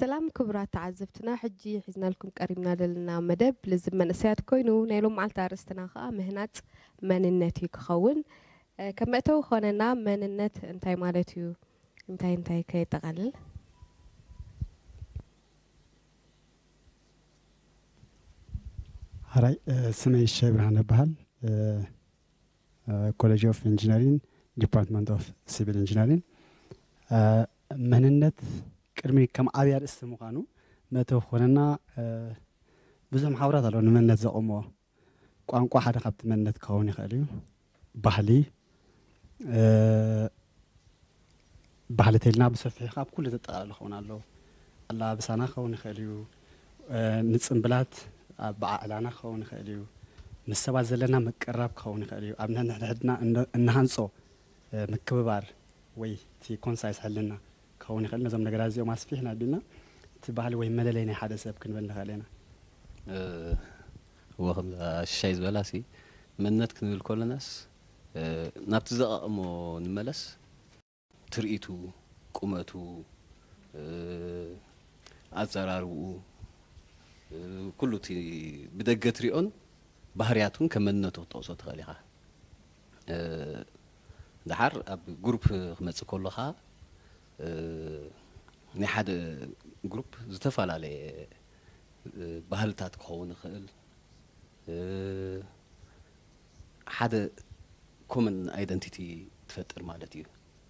ሰላም ክቡራት ተዓዘብትና፣ ሕጂ ሒዝናልኩም ቀሪብና ዘለና መደብ ልዝብ መንእሰያት ኮይኑ፣ ናይ ሎም መዓልቲ ኣርእስትና ከኣ ምህናጽ መንነት እዩ ክኸውን። እ፣ ከም መእተዊ ክኾነና፣ መንነት እንታይ ማለት እዩ? እንታይ እንታይ ከየጠቓልል? ሓራይ፣ እ፣ ስመይ ሸብርሃን እበሃል። እ፣ እ፣ ኮሌጅ ኦፍ ኢንጂነሪንግ፣ ዲፓርትመንት ኦፍ ሲቪል ኢንጂነሪንግ። እ፣ መንነት ቅድሚ ከም ዓብይ ኣርእስቲ ምዃኑ መእተዊ ክኾነና፣ እ፣ ብዙሕ መሓውራት ኣለዎ ንመንነት ዘቑምዎ። ቋንቋ ሓደ ካብቲ መንነት ክኸውን ይኽእል እዩ። ባህሊ፣ እ፣ ባህሊ ተይልና ብሰፊሑ ካብ ኩሉ ዘጠቓልል ክኸውን ኣለዎ። ኣለባብሳና ክኸውን ይኽእል እዩ። እ፣ ንጽምብላት ኣበዓዕላና ክኸውን ይኽእል እዩ። ምስ ሰባት ዘለና ምቅርራብ ክኸውን ይኽእል እዩ። ኣብ ነንሕድሕድና እንደ-፣ እንሃንጾ፣ እ፣ ምክብባር ወይ እቲ ኮንሳይስ ሕልና ክኸውን ይኽእል። ነዞም ነገራት እዚኦም ኣስፊሕና ኣቢልና እቲ ባህሊ ወይ መለለይ ናይ ሓደ ሰብ ክንብል ንኽእል ኢና። እ፣ እወ፣ ከምዛ ሽሻይ ዝበላሲ መንነት ክንብል ከለናስ፣ እ፣ ናብቲ ዘቓቕሞ ንመለስ። ትርኢቱ፣ ቁመቱ፣ እ፣ ኣዘራርብኡ፣ እ፣ ኩሉ እቲ ብደገ ትሪኦን ባህርያቱን ከም መንነቱ ክትጠቕሶ ትኽእል ኢኻ። እ፣ ደሓር ኣብ ግሩፕ ክመጽእ ከሎ ኸኣ፣ እ፣ ናይ ሓደ ግሩፕ ዝተፈላለየ፣ እ፣ ባህልታት ክኸውን ይኽእል። እ፣ ሓደ ኮመን ኣይደንቲቲ ትፈጥር ማለት እዩ።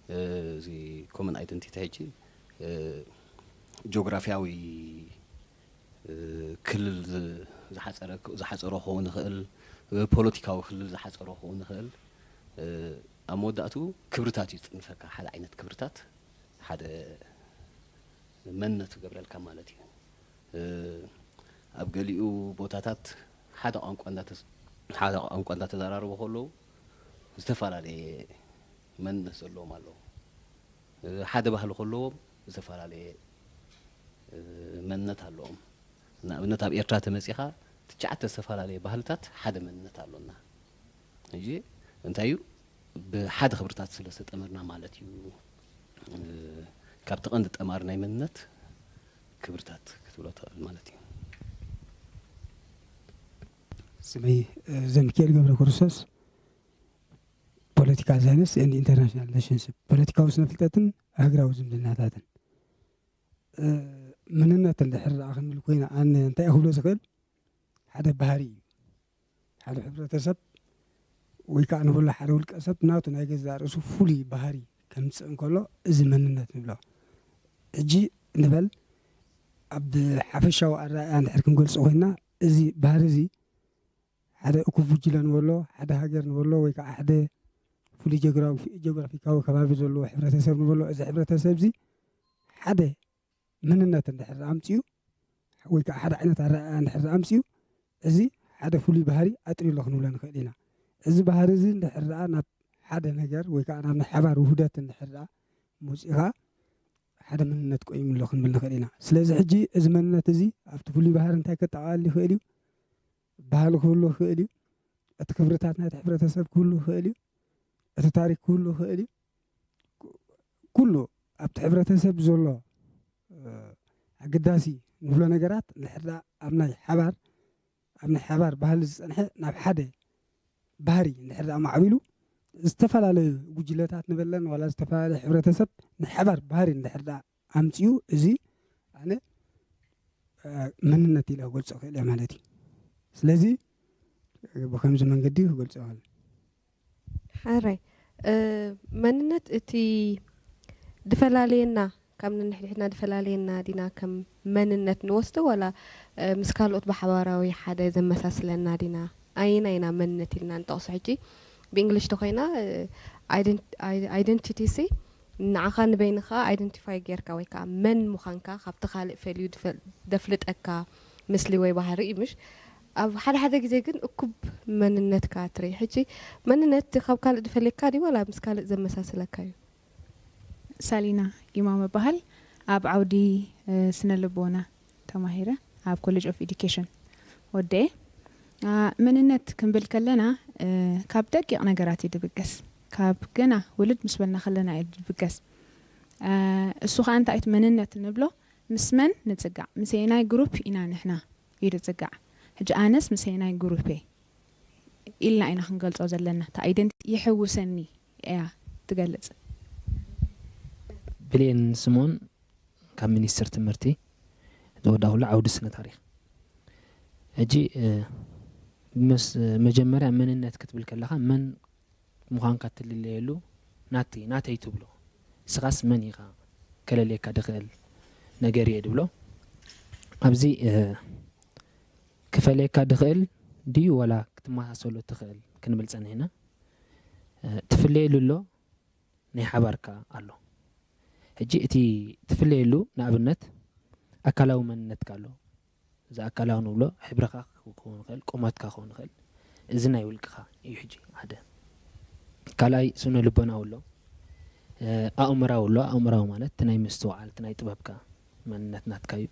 እ፣ እዚ ኮመን ኣይደንቲቲ ሕጂ፣ እ፣ ጂኦግራፊያዊ፣ እ፣ ክልል ዝ-፣ ዝሓጸረ-፣ ዝሓጸሮ ክኸውን ይኽእል፣ እ፣ ፖለቲካዊ ክልል ዝሓጸሮ ክኸውን ይኽእል። እ፣ ኣብ መወዳእትኡ ክብርታት እዩ ዝጽንፈካ፣ ሓደ ዓይነት ክብርታት፣ ሓደ መንነት ይገብረልካ ማለት እዩ። እ፣ ኣብ ገሊኡ ቦታታት ሓደ ቋንቋ እንዳተ-፣ ሓደ ቋንቋ እንዳተዘራረቡ ከለዉ ዝተፈላለየ መንነት ዘለዎም ኣለዉ። እ፣ ሓደ ባህሊ ከለዎም ዝተፈላለየ፣ እ፣ መንነት ኣለዎም። ንኣብነት ኣብ ኤርትራ ተመጺኻ ትሽዓተ ዝተፈላለየ ባህልታት ሓደ መንነት ኣሎና። ሕጂ እንታይ እዩ? ብሓደ ክብርታት ስለ ዝተጠመርና ማለት እዩ። እ፣ ካብቲ ቀንዲ ጠማሪ ናይ መንነት ክብርታት ክትብሎ ትኽእል ማለት እዩ። ስመይ፣ እ፣ ዘሚካኤል ገብረ ክርስቶስ፣ ፖለቲካል ሳይንስ ኤንድ ኢንተርናሽናል ሪሌሽንሽፕ፣ ፖለቲካዊ ስነ ፍልጠትን ሃገራዊ ዝምድናታትን። እ፣ መንነት እንድሕር ደኣ ክንብል ኮይና፣ ኣነ እንታይ ክብሎ ዝኽእል፣ ሓደ ባህሪ እዩ። ሓደ ሕብረተሰብ ወይ ከዓ ንብሎ ሓደ ውልቀ ሰብ ናቱ ናይ ገዛእ ርእሱ ፍሉይ ባህሪ ከምፅእ እንከሎ፣ እዚ መንነት ንብሎ። ሕጂ ንበል፣ ኣብ ሓፈሻዊ ኣረኣእያ እንድሕር ክንገልፆ ኮይና፣ እዚ ባህሪ እዚ ሓደ እኩብ ጉጅለ ንበሎ፣ ሓደ ሃገር ንበሎ፣ ወይ ከዓ ሓደ ፍሉይ ጀግራፊ-፣ ጀግራፊካዊ ከባቢ ዘለዎ ሕብረተሰብ ንበሎ፣ እዚ ሕብረተሰብ እዚ ሓደ መንነት እንድሕር ኣምፅኡ፣ ወይ ከዓ ሓደ ዓይነት ኣረኣእያ እንድሕር ኣምፅኡ፣ እዚ ሓደ ፍሉይ ባህሪ ኣጥርዩ ኣሎ ክንብሎ ንኽእል ኢና። እዚ ባህሪ እዚ እንድሕር ደኣ ናብ ሓደ ነገር ወይ ከዓ ናብ ናይ ሓባር ውህደት እንድሕር ደኣ መፂኡ ከዓ ሓደ መንነት ቆይሙ ኣሎ ክንብል ንኽእል ኢና። ስለዚ ሕጂ እዚ መንነት እዚ ኣብቲ ፍሉይ ባህሪ እንታይ ከጠቓልል ይኽእል እዩ? ባህሊ ክህሉ ይኽእል እዩ። እቲ ክብርታት ናይቲ ሕብረተሰብ ክህሉ ይኽእል እዩ። እቲ ታሪክ ክህሉ ይኽእል እዩ። ኩሉ ኣብቲ ሕብረተሰብ ዘሎ፣ እ፣ ኣገዳሲ ንብሎ ነገራት እንድሕር ደኣ ኣብ ናይ ሓባር፣ ኣብ ናይ ሓባር ባህሊ ዝጸንሐ ናብ ሓደ ባህሪ እንድሕር ደኣ ማዕቢሉ፣ ዝተፈላለዩ ጉጅለታት ንበለን ዋላ ዝተፈላለየ ሕብረተሰብ ናይ ሓባር ባህሪ እንድሕር ደኣ ኣምጺኡ፣ እዚ ኣነ፣ እ፣ መንነት ኢለ ክገልጾ ክእል እየ ማለት እዩ። ስለዚ ብከምዚ መንገዲ ክገልጾ ይኽእል። ሕራይ፣ እ፣ መንነት እቲ ድፈላለየና፣ ካብ ነንሕድሕድና ድፈላለየና ዲና ከም መንነት ንወስዶ፣ ዋላ፣ እ፣ ምስ ካልኦት ብሓባራዊ ሓደ ዘመሳስለና ዲና? ኣየና ኢና መንነት ኢልና ንጠቕሶ? ሕጂ ብእንግሊሽ ተኾይና፣ እ፣ ኣይደን-፣ ኣይ-፣ ኣይደንቲቲ ሲ ንዓኻ ንበይንኻ ኣይደንቲፋይ ጌርካ ወይ ከዓ መን ምዃንካ ካብቲ ካልእ ፈልዩ ድፈ-፣ ደፍልጠካ ምስሊ ወይ ባህሪ እዩ፣ ምሽ? ኣብ ሓደ ሓደ ግዜ ግን እኩብ መንነትካ ትርኢ። ሕጂ መንነት ካብ ካልእ ድፈልየካ ድዩ ዋላ ምስ ካልእ ዘመሳስለካ እዩ? ሳሊና ይማም እበሃል። ኣብ ዓውዲ፣ እ፣ ስነ ልቦና ተማሂረ ኣብ ኮሌጅ ኦፍ ኤዱኬሽን ወደየ። አ፣ መንነት ክንብል ከለና፣ እ፣ ካብ ደቂቕ ነገራት እዩ ድብገስ። ካብ ገና ውልድ ምስ በልና ከለና እዩ ድብገስ። አ፣ እሱ ኸኣ እንታይ እቲ መንነት እንብሎ ምስ መን ንጽጋዕ? ምስ ኣየናይ ግሩፕ ኢና ንሕና ኢሉ ዝጽጋዕ? ሕጂ ኣነስ ምስ ኣየናይ ግሩፕ እየ ኢልና ኢና ክንገልጾ ዘለና። እታ ኣይደንቲቲ ይሕውሰኒ እያ ትገልጽ። ብሌን ስምኦን ካብ ሚኒስትር ትምህርቲ ዝወዳእኩሉ ዓውዲ ስነ ታሪክ። ሕጂ ምስ መጀመርያ መንነት ክትብል ከለኻ መን ምዃንካ ትልለየሉ ናተይ ናተይ ትብሎ። እስኻስ መን ኢኻ ከለልየካ ድኽእል ነገር እየ ድብሎ። ኣብዚ ክፈልየካ ድኽእል ድዩ ዋላ ክትመሳሰሎ ትኽእል ክንብል ጸኒሕና። ትፍለየሉ ኣሎ ናይ ሓባርካ ኣሎ። ሕጂ እቲ ትፍለየሉ ንኣብነት ኣካላዊ መንነትካ ኣሎ። እዚ ኣካላዊ ንብሎ ሕብርኻ ክኸውን ይኽእል፣ ቁመትካ ክኸውን ይኽእል። እዚ ናይ ውልቅኻ እዩ። ሕጂ ሓደ ካልኣይ ስነ ልቦናዊ ኣሎ፣ ኣእምራዊ ኣሎ። ኣእምራዊ ማለት እቲ ናይ ምስትውዓል እቲ ናይ ጥበብካ መንነት ናትካ እዩ።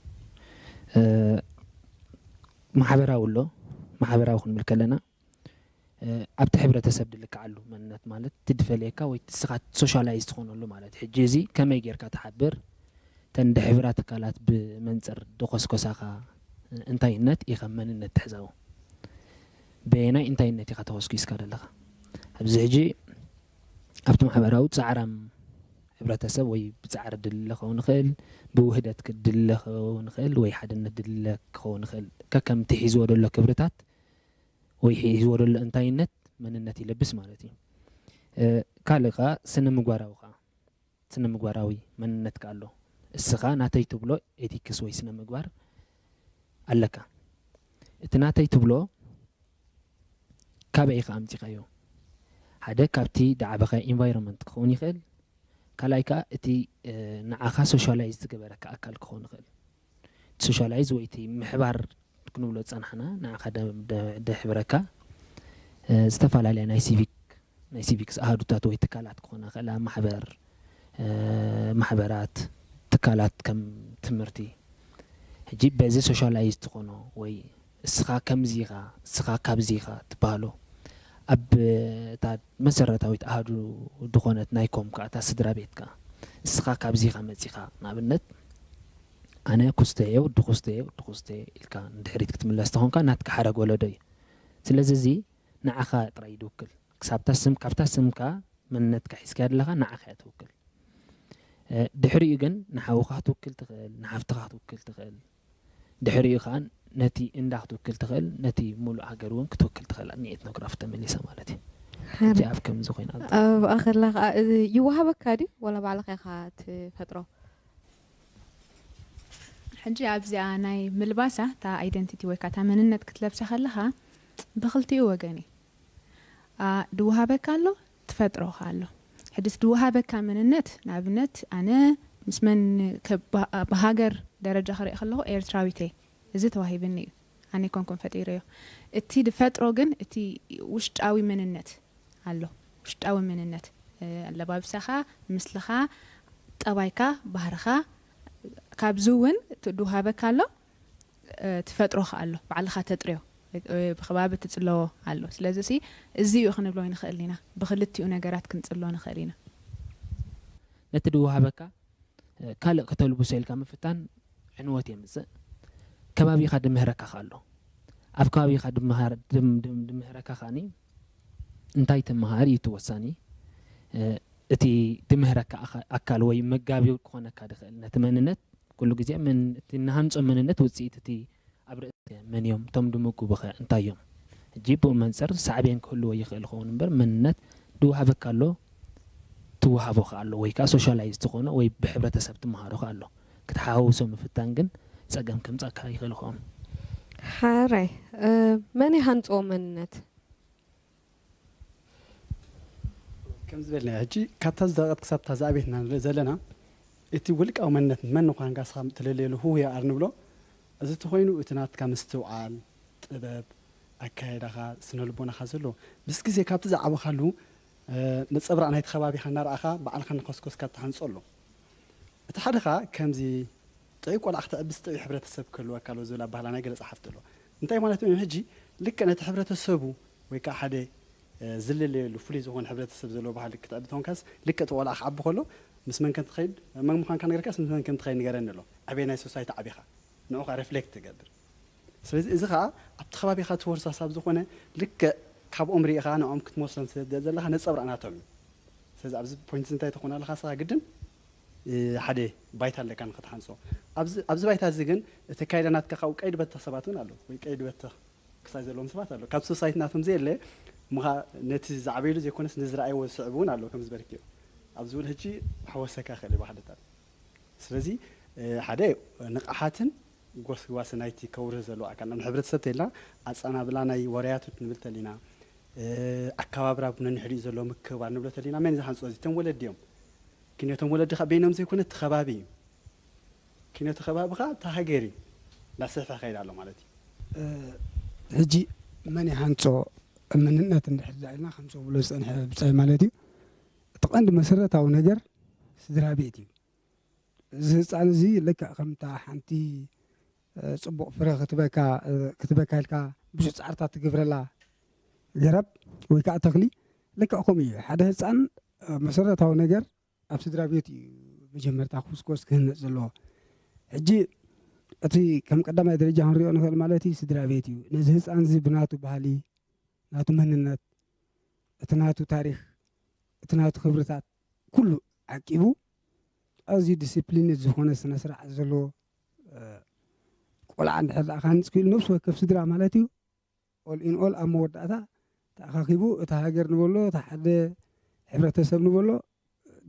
ማሕበራዊ ኣሎ። ማሕበራዊ ክንብል ከለና ኣብቲ ሕብረተሰብ ድልክዓሉ መንነት ማለት እቲ ድፈልየካ ወይ እስኻ ሶሻላይዝ ትኾነሉ ማለት። ሕጂ እዚ ከመይ ጌርካ ትሓብር? እተን ድሕብራ ትካላት ብመንፅር ድኾስኮሳኻ እንታይነት ኢኻ መንነት ትሕዘዎ? በየናይ እንታይነት ኢኻ ተኾስኪስካ ዘለኻ? ኣብዚ ሕጂ ኣብቲ ማሕበራዊ ፃዕራም ሕብረተሰብ ወይ ብፃዕሪ ድልለ ክኸውን ይኽእል፣ ብውህደት ድልለ ክኸውን ይኽእል ወይ ሓድነት ድልለ ክኸውን ይኽእል። ከከምቲ ሒዝዎ ዘሎ ክብርታት ወይ ሒዝዎ ዘሎ እንታይነት መንነት ይለብስ ማለት እዩ። ካልእ ከዓ ስነ ምግባራዊ ከዓ ስነ ምግባራዊ መንነትካ ኣሎ። እስኻ ናተይ ትብሎ ኤቲክስ ወይ ስነ ምግባር ኣለካ። እቲ ናተይ ትብሎ ካበይ ኢኻ ኣምፂኻዮ? ሓደ ካብቲ ዳዕበኻ ኢንቫይሮንመንት ክኸውን ይኽእል። ካልኣይ ከዓ እቲ ንዓኻ ሶሻላይዝ ዝገበረካ ኣካል ክኸውን ይኽእል። ሶሻላይዝ ወይ እቲ ምሕባር ክንብሎ ዝፀናሕና ንዓኻ ደሕብረካ ዝተፈላለያ ናይ ሲቪክ ናይ ሲቪክስ ኣሃዱታት ወይ ትካላት ክኾና ይኽእላ፣ ማሕበር፣ ማሕበራት፣ ትካላት ከም ትምህርቲ። ሕጂ በዚ ሶሻላይዝ ትኾኖ ወይ እስኻ ከምዚ ኢኻ፣ እስኻ ካብዚ ኢኻ ትበሃሎ። ኣብ እታ መሰረታዊት ኣሃዱ ዝኾነት ናይ ኮም ከዓ እታ ስድራ ቤት ከዓ እስኻ ካብዚ ኢኻ መፂኻ። ንኣብነት ኣነ ኩስተ እየ፣ ወዲ ኩስተ እየ፣ ወዲ ኩስተ እየ ኢልካ ንድሕሪት ክትምለስ ተኾንካ ናትካ ሓረግ ወለዶ እዩ። ስለዚ እዚ ንዓኻ ጥራይ እዩ ድውክል። ክሳብታ ስም ካብታ ስምካ መንነትካ ሒዝካያ ዘለኻ ንዓኻ እያ ትውክል። ድሕሪኡ ግን ንሓውኻ ክትውክል ትኽእል፣ ንሓፍትኻ ክትውክል ትኽእል። ድሕሪኡ ከዓ ነቲ እንዳ ክትውክል ትኽእል፣ ነቲ ሙሉእ ሃገር እውን ክትውክል ትኽእል። ንኤትኖግራፍ ተመሊሳ ማለት እዩ። ሕጂ ኣብ ከምዚ ኮይና ኣብኣ ከላ ከዓ ይወሃበካ ድዩ ዋላ ባዕልኻ ኢኻ ትፈጥሮ? ሕጂ ኣብዚኣ ናይ ምልባሳ እታ ኣይደንቲቲ ወይ ከዓ እታ መንነት ክትለብሳ ከለኻ ብኽልቲኡ ወገን እዩ ድወሃበካ ኣሎ፣ ትፈጥሮ ከኣ ኣሎ። ሕድስ ድወሃበካ መንነት፣ ንኣብነት ኣነ ምስ መን ብሃገር ደረጃ ክርኢ ከለኹ ኤርትራዊት እየ፣ እዚ ተዋሂብኒ እዩ፣ ኣነ ኣይኮንኩን ፈጢረዮ። እቲ ድፈጥሮ ግን እቲ ውሽጣዊ መንነት ኣሎ፣ ውሽጣዊ መንነት ኣለባብሳኻ፣ ምስልኻ፣ ጠባይካ፣ ባህርኻ፣ ካብዚ እውን ድወሃበካ ኣሎ። ትፈጥሮ ከ ኣሎ ባዕልኻ ተጥርዮ ብከባቢ ትፅለዎ ኣሎ። ስለዚ ሲ እዚ እዩ ክንብሎ ንኽእል ኢና፣ ብክልቲኡ ነገራት ክንፅሎ ንኽእል ኢና። ነቲ ድወሃበካ ካልእ ክተልብሶ ኢልካ ምፍታን ዕንወት የምፅእ። ከባቢኻ ድምህረካ ከ ኣሎ። ኣብ ከባቢኻ ድምህረካ ከኒ እንታይ ትመሃር እዩ እቲ ወሳኒ። እቲ ድምህረካ ኣካል ወይ መጋቢ ክኾነካ ድኽእል ነቲ መንነት ኩሉ ግዜ እቲ ንሃንጾ መንነት ውጽኢት እቲ ኣብ ርእሲ መን እዮም እቶም ድምጉቡኸ እንታይ እዮም? ሕጂ ብኡ መንጽር ሳዕቤን ክህልዎ ይኽእል ይኸውን እምበር መንነት ድወሃበካ ኣሎ ትወሃቦ ከ ኣሎ ወይ ከዓ ሶሻላይዝ ትኾኖ ወይ ብሕብረተሰብ ትመሃሮ ከ ኣሎ ክትሓዋውሶ ምፍታን ግን ጸገም ከምጻካ ይኽእል ይኸውን። ሓራይ መን ይሃንጽዎ መንነት? ከም ዝበልና ሕጂ ካብታ ዝደረቐት ክሳብ እታ ዝኣቤትና ንርኢ ዘለና እቲ ውልቃዊ መንነት መን ንኳንካ ስኻ ትለለየሉ who you are ንብሎ። እዚ ተኮይኑ እቲ ናትካ ምስትውዓል፣ ጥበብ፣ ኣካየዳኻ፣ ስነ ልቦናኻ ዘሎ ምስ ግዜ ካብቲ ዝዓበኻሉ ነፀብራቕ ናይቲ ከባቢኻ እናረኣኻ ባዕልኻ እናኾስኮስካ ትሃንፆ ኣሎ። እቲ ሓደ ኸዓ ከምዚ ጥዑይ ቆልዓ ክተዕብስ ጥዑይ ሕብረተሰብ ክህልወካ ኣለዎ ዝብል ኣባህላ ናይ ገለ ጸሓፍቲ ኣሎ። እንታይ ማለት እዩ? ሕጂ ልክዕ ነቲ ሕብረተሰቡ ወይ ከዓ ሓደ ዝልለየሉ ፍሉይ ዝኾነ ሕብረተሰብ ዘለዎ ባህሊ ክትዕቢ ተኾንካስ ልክዕ እቲ ቆልዓ ክዓቢ ከሎ ምስ መን ከም ትኸይድ፣ መን ምዃንካ ነገርካስ ምስ መን ከም ትኸይድ ንገረኒ ኣሎ። ኣበየናይ ሶሳይቲ ዓቢኻ ንዑኻ ሪፍሌክት ትገብር። ስለዚ እዚ ኸዓ ኣብቲ ከባቢኻ ትወርሶ ሃሳብ ዝኾነ ልክዕ ካብኦም ርኢኻ ንዕኦም ክትመስሎም ስለ ዘለኻ ነጸብራቕ ናቶም እዩ። ስለዚ ኣብዚ ፖይንት እዚ እንታይ ትኾን ኣለኻ ንስኻ ግድን ሓደ ባይታ ኣለካ ንክትሓንጾ። ኣብዚ ባይታ እዚ ግን እቲ ኣካይዳ ናትካ ካብኡ ቀይዲ በተኽ ሰባት እውን ኣለዉ ወይ ቀይዲ በተኽ ክሳይ ዘለዎም ሰባት ኣለዉ። ካብ ሶሳይቲ ናቶም ዘየለ ምኻ ነቲ ዝዓበይሉ ዘይኮነስ ንዝረኣይዎ ዝስዕቡ እውን ኣለዉ ከም ዝበልክዮ። ኣብዚ እውን ሕጂ ክሕወሰካ ይኽእል እዩ ብሓደታት። ስለዚ ሓደ ንቕሓትን ጎስጓስ ናይቲ ከውርህ ዘለዎ ኣካል ናብ ሕብረተሰብ ተልና ኣጸናብላ ናይ ወረያቱ ንብል ተሊና ኣከባብራ ነንሕድኡ ዘሎ ምክብባር ንብሎ ተሊና መን ዝሓንጾ እዚ እቶም ወለዲ እዮም። ክንዮ እቶም ወለዲ ከዓ በይኖም ዘይኮነ እቲ ከባቢ እዩ። ክንዮ እቲ ከባቢ ከዓ እታ ሃገር እዩ እናሰፍሐ ከይድ ኣሎ ማለት እዩ። ሕጂ መን ይሃንጾ መንነት እንድሕር ዳ ኢልና ከም ሰው ብሎ ዝጸንሐ ብጻይ ማለት እዩ። እቲ ቀንዲ መሰረታዊ ነገር ስድራ ቤት እዩ። እዚ ህፃን እዚ ልክዕ ከምታ ሓንቲ ፅቡቕ ፍረ ክትበካ ክትበካ ኢልካ ብዙሕ ፃዕርታት ትገብረላ ገረብ ወይ ከዓ ተኽሊ ልክዕ ከምኡ እዩ። ሓደ ህፃን መሰረታዊ ነገር ኣብ ስድራ ቤት እዩ መጀመርታ ኩስኮስ ክህነፅ ዘለዎ። ሕጂ እቲ ከም ቀዳማይ ደረጃ ክንሪኦ ንኽእል ማለት እዩ ስድራ ቤት እዩ። ነዚ ህፃን እዚ ብናቱ ባህሊ ናቱ መንነት እቲ ናቱ ታሪኽ እቲ ናቱ ክብርታት ኩሉ ዓቂቡ ኣዝዩ ዲስፕሊን ዝኾነ ስነ ስርዓት ዘለዎ ቆልዓ እንድሕር ደኣ ክሃንፅ ክኢሉ ነብሲ ወከፍ ስድራ ማለት እዩ። ኦል ኢን ኦል ኣብ መወዳእታ ተኣኻኺቡ እታ ሃገር ንበሎ እታ ሓደ ሕብረተሰብ ንበሎ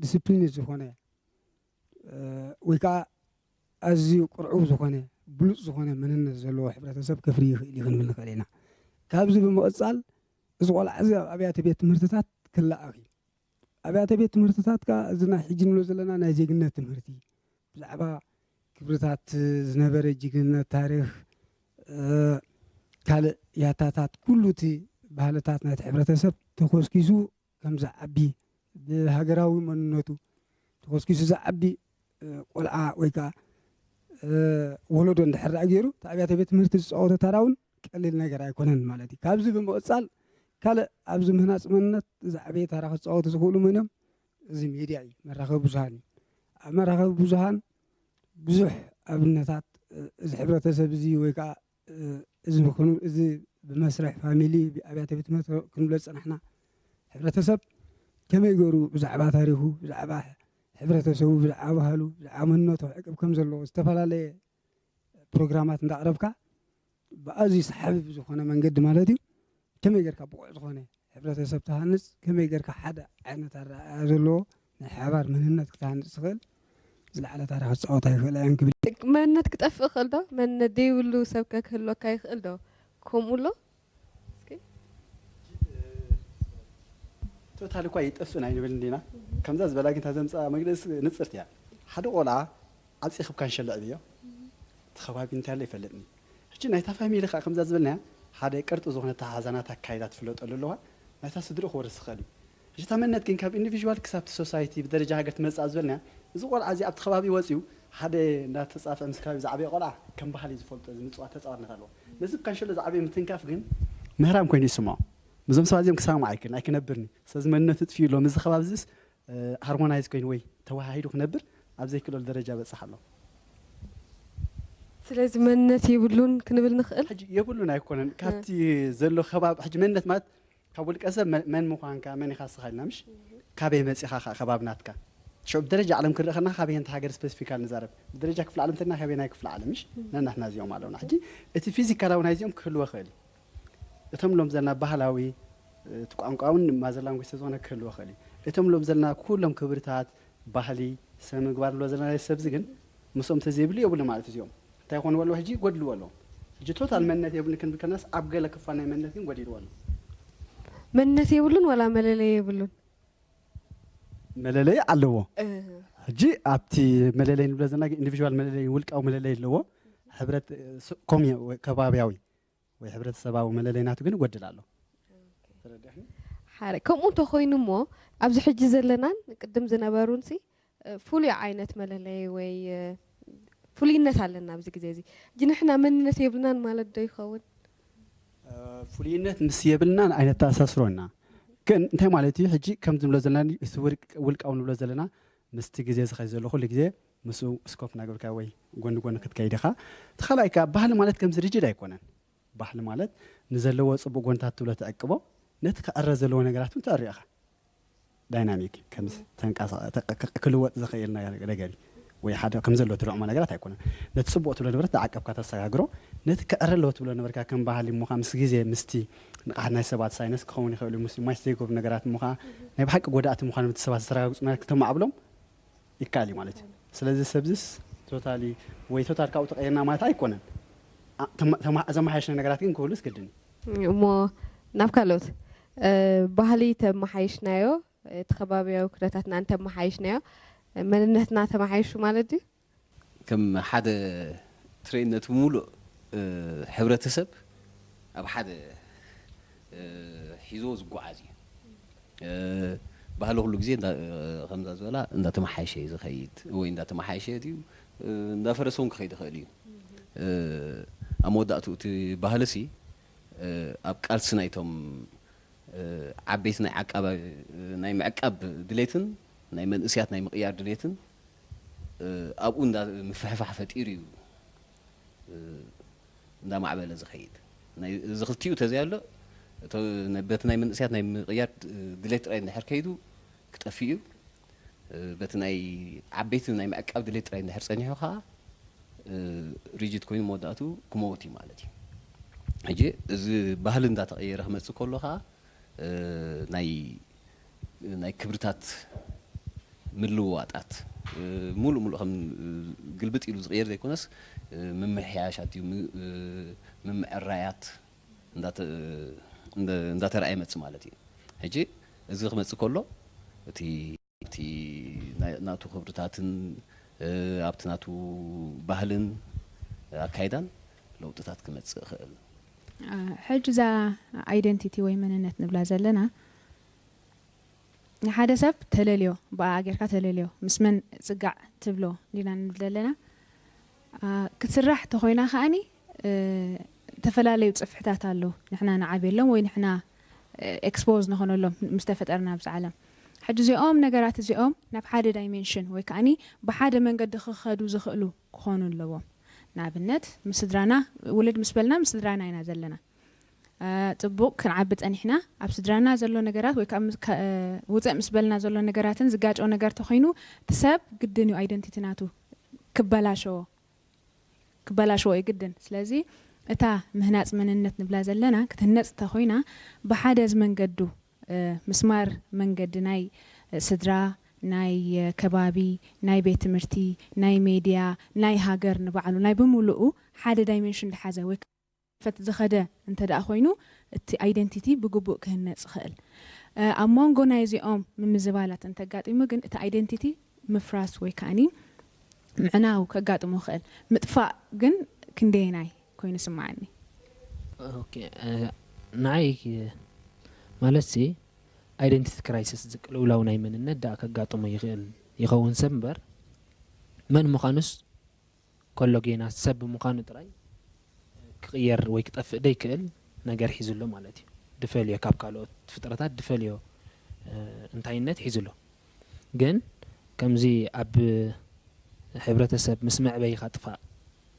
ዲስፕሊን ዝኾነ ወይ ከዓ ኣዝዩ ቅርዑው ዝኾነ ብሉፅ ዝኾነ መንነት ዘለዎ ሕብረተሰብ ከፍሪ ይኽእል እዩ ክንብል ንኽእል ኢና። ካብዚ ብምቕፃል እዚ ቆልዓ እዚ ኣብ ኣብያተ ቤት ትምህርትታት ክለኣኽ እዩ። ኣብያተ ቤት ትምህርትታት ከዓ እዚ ናይ ሕጂ ንብሎ ዘለና ናይ ዜግነት ትምህርቲ ብዛዕባ ክብርታት ዝነበረ ጅግንነት ታሪኽ ካልእ ያታታት ኩሉ እቲ ባህልታት ናይቲ ሕብረተሰብ ተኾስኪሱ ከም ዝዓቢ ብሃገራዊ መንነቱ ተኾስኪሱ ዝዓቢ ቆልዓ ወይ ከዓ ወለዶ እንድሕር ደኣ ገይሩ እቲ ኣብያተ ቤት ትምህርቲ ዝፃወቶ ታራ እውን ቀሊል ነገር ኣይኮነን ማለት እዩ። ካብዚ ብምቕፃል ካልእ ኣብዚ ምህናፅ መንነት ዝዓበየ ታራ ክፃወቱ ዝኽእሉ መን እዮም? እዚ ሚድያ እዩ፣ መራኸቢ ብዙሃን እዩ። ኣብ መራኸቢ ብዙሃን ብዙሕ ኣብነታት እዚ ሕብረተሰብ እዚ ወይ ከዓ እዚ ብመስርሕ ፋሚሊ ኣብያተ ቤት ትምህርቲ ክንብሎ ዝፀናሕና ሕብረተሰብ ከመይ ገይሩ ብዛዕባ ታሪኹ ብዛዕባ ሕብረተሰቡ ብዛዕባ ባህሉ ብዛዕባ መንነቱ ክዕቅብ ከም ዘለዎ ዝተፈላለየ ፕሮግራማት እንዳቕረብካ ብኣዝዩ ሰሓቢ ብዝኾነ መንገዲ ማለት እዩ ከመይ ጌርካ ብቑዕ ዝኾነ ሕብረተሰብ ትሃንፅ ከመይ ጌርካ ሓደ ዓይነት ኣረኣእያ ዘለዎ ናይ ሓባር መንነት ክትሃንፅ ትኽእል ዝለዓለ ታራ ክፃወታ ይኽእላ እየን ክብል። መንነት ክጠፍእ ይኽእል ዶ? መንነት ዘይብሉ ሰብ ከ ክህልወካ ይኽእል ዶ? ከምኡ ኣሎ? እስኪ። ቶታል እኳ ይጠፍእን ኣይንብል እንዲና። ከምዛ ዝበላ ግን እታ ዘምፅኣ መግለፂ ንፅርቲ እያ። ሓደ ቆልዓ ዓፂኽብካ ንሸልዕ ብዮ እቲ ከባቢ እንታይ ኣሎ ይፈልጥኒ። ሕጂ ናይታ ፋሚሊ ከዓ ከምዛ ዝበልናያ ሓደ ቅርጢ ዝኾነ ኣተሓሕዛ ናታ ኣካይዳ ትፍለጠሉ ኣለዋ። ናይታ ስድርኡ ክወርስ ይኽእል እዩ። ሕጂ እታ መንነት ግን ካብ ኢንዲቪዥዋል ክሳብ እቲ ሶሳይቲ ብደረጃ ሃገር ትመፅእ ኣብ ዝበልናያ እዚ ቆልዓ እዚ ኣብቲ ከባቢ ወፂኡ ሓደ እንዳተፃፍዐ ምስ ከባቢ ዝዓበየ ቆልዓ ከም ባህሊ ዝፈልጦ እዚ ምፅዋት ተፃዋርነት ኣለዎ። ነዚ ብካንሸሎ ዝዓበየ ምትንካፍ ግን ምህራም ኮይኑ ይስምዖ። ምስዞም ሰባት እዚኦም ክሰማማዕ ኣይክእልን ኣይክነብርን እዩ። ስለዚ መንነቱ ጥፊኡ ኣሎ። ምስዚ ከባቢ እዚስ ሃርሞናይዝ ኮይኑ ወይ ተወሃሂዱ ክነብር ኣብ ዘይክእለሉ ደረጃ በፅሕ ኣሎ። ስለዚ መንነት የብሉን ክንብል ንኽእል። ሕጂ የብሉን ኣይኮነን ካብቲ ዘሎ ከባቢ ሕጂ መንነት ማለት ካብ ውልቀ ሰብ መን ምዃንካ መን ኢኻ ስኻ ኢልና ምሽ ካበይ መፂኻ ከዓ ከባቢ ናትካ ሽዑ ብደረጃ ዓለም ክንርኢ ከለና ካበየንቲ ሃገር ስፔሲፊካል ንዛረብ ብደረጃ ክፍለ ዓለም እንተና ካበየናይ ክፍለ ዓለም ምሽ ነናሕና እዚኦም ኣለውና ሕጂ እቲ ፊዚካላዊ ናይዚኦም ክህልወ ክእል እዩ እቶም ሎም ዘለና ባህላዊ እቲ ቋንቋ እውን ማዘር ላንጉጅ ስለዝኾነ ክህልዎ ይኽእል እዩ። እቶም ንብሎም ዘለና ኩሎም ክብርታት፣ ባህሊ፣ ስነ ምግባር ንብሎ ዘለና ናይ ሰብዚ ግን ምስኦም ተዘይብሉ የብሉ ማለት እዚኦም እንታይ ይኾንዎ ኣለዉ ሕጂ ይጎድልዎ ኣለዉ። ሕጂ ቶታል መንነት የብሉን ክንብል ከለናስ ኣብ ገለ ክፋል ናይ መንነት ግን ጎዲልዎ ኣሎ። መንነት የብሉን ዋላ መለለይ የብሉን? መለለይ ኣለዎ። ሕጂ ኣብቲ መለለይ ንብሎ ዘለና ግን ኢንዲቪዥዋል መለለይ ውልቃዊ መለለይ ኣለዎ። ሕብረት ኮሚየ ከባብያዊ ወይ ሕብረተሰባዊ መለለይ ናቱ ግን ይጎድል ኣሎ። ተረዲእኒ? ሓረ ከምኡ እንተኾይኑ እሞ ኣብዚ ሕጂ ዘለናን ቅድም ዝነበሩንሲ ፍሉይ ዓይነት መለለይ ወይ ፍሉይነት ኣለና ኣብዚ ግዜ እዚ። ሕጂ ንሕና መንነት የብልናን ማለት ዶ ይኸውን? ፍሉይነት ምስ የብልናን ኣይነተኣሳስሮና። ግን እንታይ ማለት እዩ? ሕጂ ከም ዝብሎ ዘለና እቲ ውልቃዊ ንብሎ ዘለና ምስቲ ግዜ ዝኸይድ ዘሎ ኩሉ ግዜ ምስኡ ስኮፕ እናገብርካ ወይ ጎኒ ጎኒ ክትከይድ ኢኻ። እቲ ካልኣይ ከኣ ባህሊ ማለት ከምዚ ሪጅድ ኣይኮነን። ባህሊ ማለት ንዘለዎ ጽቡቕ ጎንታት ትብሎ ትዕቅቦ፣ ነቲ ክዕረ ዘለዎ ነገራት እውን ተዕርዮ ኢኻ። ዳይናሚክ ከምዚ ተንቀሳ-፣ ተቀ-፣ ክልወጥ ዝኽእል ነገር፣ ነገር እዩ። ወይ ሓደ ከም ዘሎ ትርዕሞ ነገራት ኣይኮነን። ነቲ ጽቡቕ ትብሎ ንብረት ዝዓቀብካ ተሰጋግሮ፣ ነቲ ክዕረ ኣለዎ ትብሎ ነበርካ ከም ባህሊ እሞ ከዓ ምስ ግዜ ምስቲ ንቕሓት ናይ ሰባት ሳይነስ ክኸውን ይኽእል እዩ፣ ምስ ማይ ዘይገብሩ ነገራት እሞ ከዓ ናይ ብሓቂ ጎዳእቲ ምዃኖም እቲ ሰባት ዝተረጋግጹ ነገራት ክተማዕብሎም ይከኣል እዩ ማለት እዩ። ስለዚ ሰብዝስ ቶታሊ ወይ ቶታል ካብኡ ተቐይርና ማለት ኣይኮነን። ኣ-፣ ተማ-፣ ተማ-፣ ዘመሓየሽና ነገራት ግን ክህሉስ ግድን እዩ። እሞ ናብ ካልኦት፣ እ፣ ባህሊ ተመሓይሽናዮ፣ እቲ ከባቢያዊ ኩነታትና እንተመሓይሽናዮ፣ መንነትና ተመሓይሹ ማለት ድዩ? ከም ሓደ ትሬን ነቲ ምሉእ፣ እ፣ ሕብረተሰብ ኣብ ሓደ፣ እ፣ ሒዞ ዝጓዓዝ እዩ። እ፣ ባህሊ ኩሉ ግዜ እንዳ-፣ እ፣ ከምዛ ዝበላ እንዳተመሓየሸ እዩ ዝኸይድ ወይ እንዳተመሓየሸ እዩ፣ እ፣ እንዳፈረሰ እውን ክኸይድ ይኽእል እዩ። እ፣ ኣብ መወዳእትኡ እቲ ባህልሲ፣ እ፣ ኣብ ቃልሲ ናይቶም፣ እ፣ ዓበይቲ ናይ ዓቃባ-፣ ናይ ምዕቃብ ድሌትን ናይ መንእስያት ናይ ምቕያር ድሌትን፣ እ፣ ኣብኡ እንዳ ምፍሕፋሕ ፈጢሩ እዩ፣ እ፣ እንዳማዕበለ ዝኸይድ። ናይ፣ እዚ ክልቲኡ ተዘይ ኣሎ፣ እቶ፣ ነ-፣ በቲ ናይ መንእስያት ናይ ምቕያር ድ-፣ ድሌት ጥራይ እንድሕር ከይዱ ክጠፍእ እዩ። እ፣ በቲ ናይ ዓበይቲ ናይ ምዕቃብ ድሌት ጥራይ እንድሕር ጸኒሑ ኸኣ፣ እ፣ ሪጅድ ኮይኑ መወዳእቱ ክመውት እዩ ማለት እዩ። ሕጂ እዚ ባህሊ እንዳተቐየረ ክመጽእ ከሎ ኸኣ፣ እ፣ ናይ፣ ናይ ክብርታት ምልውዋጣት፣ እ፣ ሙሉእ ሙሉእ ከም፣ እ፣ ግልብጥ ኢሉ ዝቕየር ዘይኮነስ፣ እ፣ ምምሕያሻት እዩ፣ ም-፣ እ፣ ምምዕራያት እንዳተ-፣ እንደ-፣ እንዳተረኣየ ይመጽእ ማለት እዩ። ሕጂ እዚ ክመጽእ ከሎ እቲ፣ እቲ ናይ፣ ናቱ ክብርታትን፣ እ፣ ኣብቲ ናቱ ባህልን ኣካይዳን ለውጥታት ክመጽእ ይኽእል። አ፣ ሕጂ እዛ ኣይደንቲቲ ወይ መንነት ንብላ ዘለና፣ ንሓደ ሰብ ተለልዮ፣ ብኣ ጌርካ ተለልዮ፣ ምስ መን ጽጋዕ ትብሎ ዲና ንብል ዘለና። አ፣ ክትስራሕ ተኾይና ከኣኒ፣ እ፣ ዝተፈላለዩ ጽፍሕታት ኣለዉ። ንሕና ንዓብየሎም ወይ ንሕና፣ እ፣ ኤክስፖዝ ንኾነሎም ምስ ተፈጠርና ኣብዚ ዓለም። ሕጂ እዚኦም ነገራት እዚኦም ናብ ሓደ ዳይሜንሽን ወይ ከኣኒ ብሓደ መንገዲ ክኸዱ ዝኽእሉ ክኾኑ ኣለዎም። ንኣብነት፣ ምስ ስድራና፣ ውልድ ምስ በልና ምስ ስድራና ኢና ዘለና። አ፣ ጽቡቕ ክንዓቢ ጸኒሕና፣ ኣብ ስድራና ዘሎ ነገራት ወይ ከኣ ምስ፣ ከ-፣ ውጽእ ምስ በልና ዘሎ ነገራትን ዝጋጨው ነገር ተኾይኑ፣ እቲ ሰብ ግድን እዩ ኣይደንቲቲ ናቱ ክበላሸዎ፣ ክበላሸዎ እዩ ግድን። ስለዚ እታ ምህናጽ መንነት ንብላ ዘለና ክትህነጽ እንተኾይና፣ ብሓደ ዝመንገዱ፣ እ፣ ምስማር መንገዲ ናይ፣ እ፣ ስድራ፣ ናይ፣ እ፣ ከባቢ፣ ናይ ቤት ትምህርቲ፣ ናይ ሜድያ፣ ናይ ሃገር ንባዕሉ፣ ናይ ብምሉኡ ሓደ ዳይሜንሽን ዝሓዘ ወይ ፈት ዝኸደ እንተ ደኣ ኮይኑ፣ እቲ ኣይደንቲቲ ብግቡእ ክህነጽ ይኽእል። እ፣ ኣብ መንጎ ናይዚኦም ምምዝባላት እንተጋጢሙ ግን፣ እቲ ኣይደንቲቲ ምፍራስ ወይ ከኣኒ ምዕናው ከጋጥሞ ይኽእል። ምጥፋእ ግን ክንደየናይ ኮይኑ ይስምዓኒ? ኦኬ፣ እ፣ ንዓይ ማለትሲ፣ ኣይደንቲቲ ክራይሲስ፣ ዝቅልውላው ናይ መንነት ደኣ ከጋጥሞ ይኽእል ይኸውን ሰብ እምበር፣ መን ምዃኑስ ከሎ ጌና ሰብ ብምዃኑ ጥራይ ክቕየር ወይ ክጠፍእ ደይክእል ነገር ሒዙ ኣሎ ማለት እዩ። ድፈልዮ፣ ካብ ካልኦት ፍጥረታት ድፈልዮ፣ እ፣ እንታይነት ሒዙ ኣሎ። ግን ከምዚ ኣብ ሕብረተሰብ ምስ መዕበይኻ ጥፋእ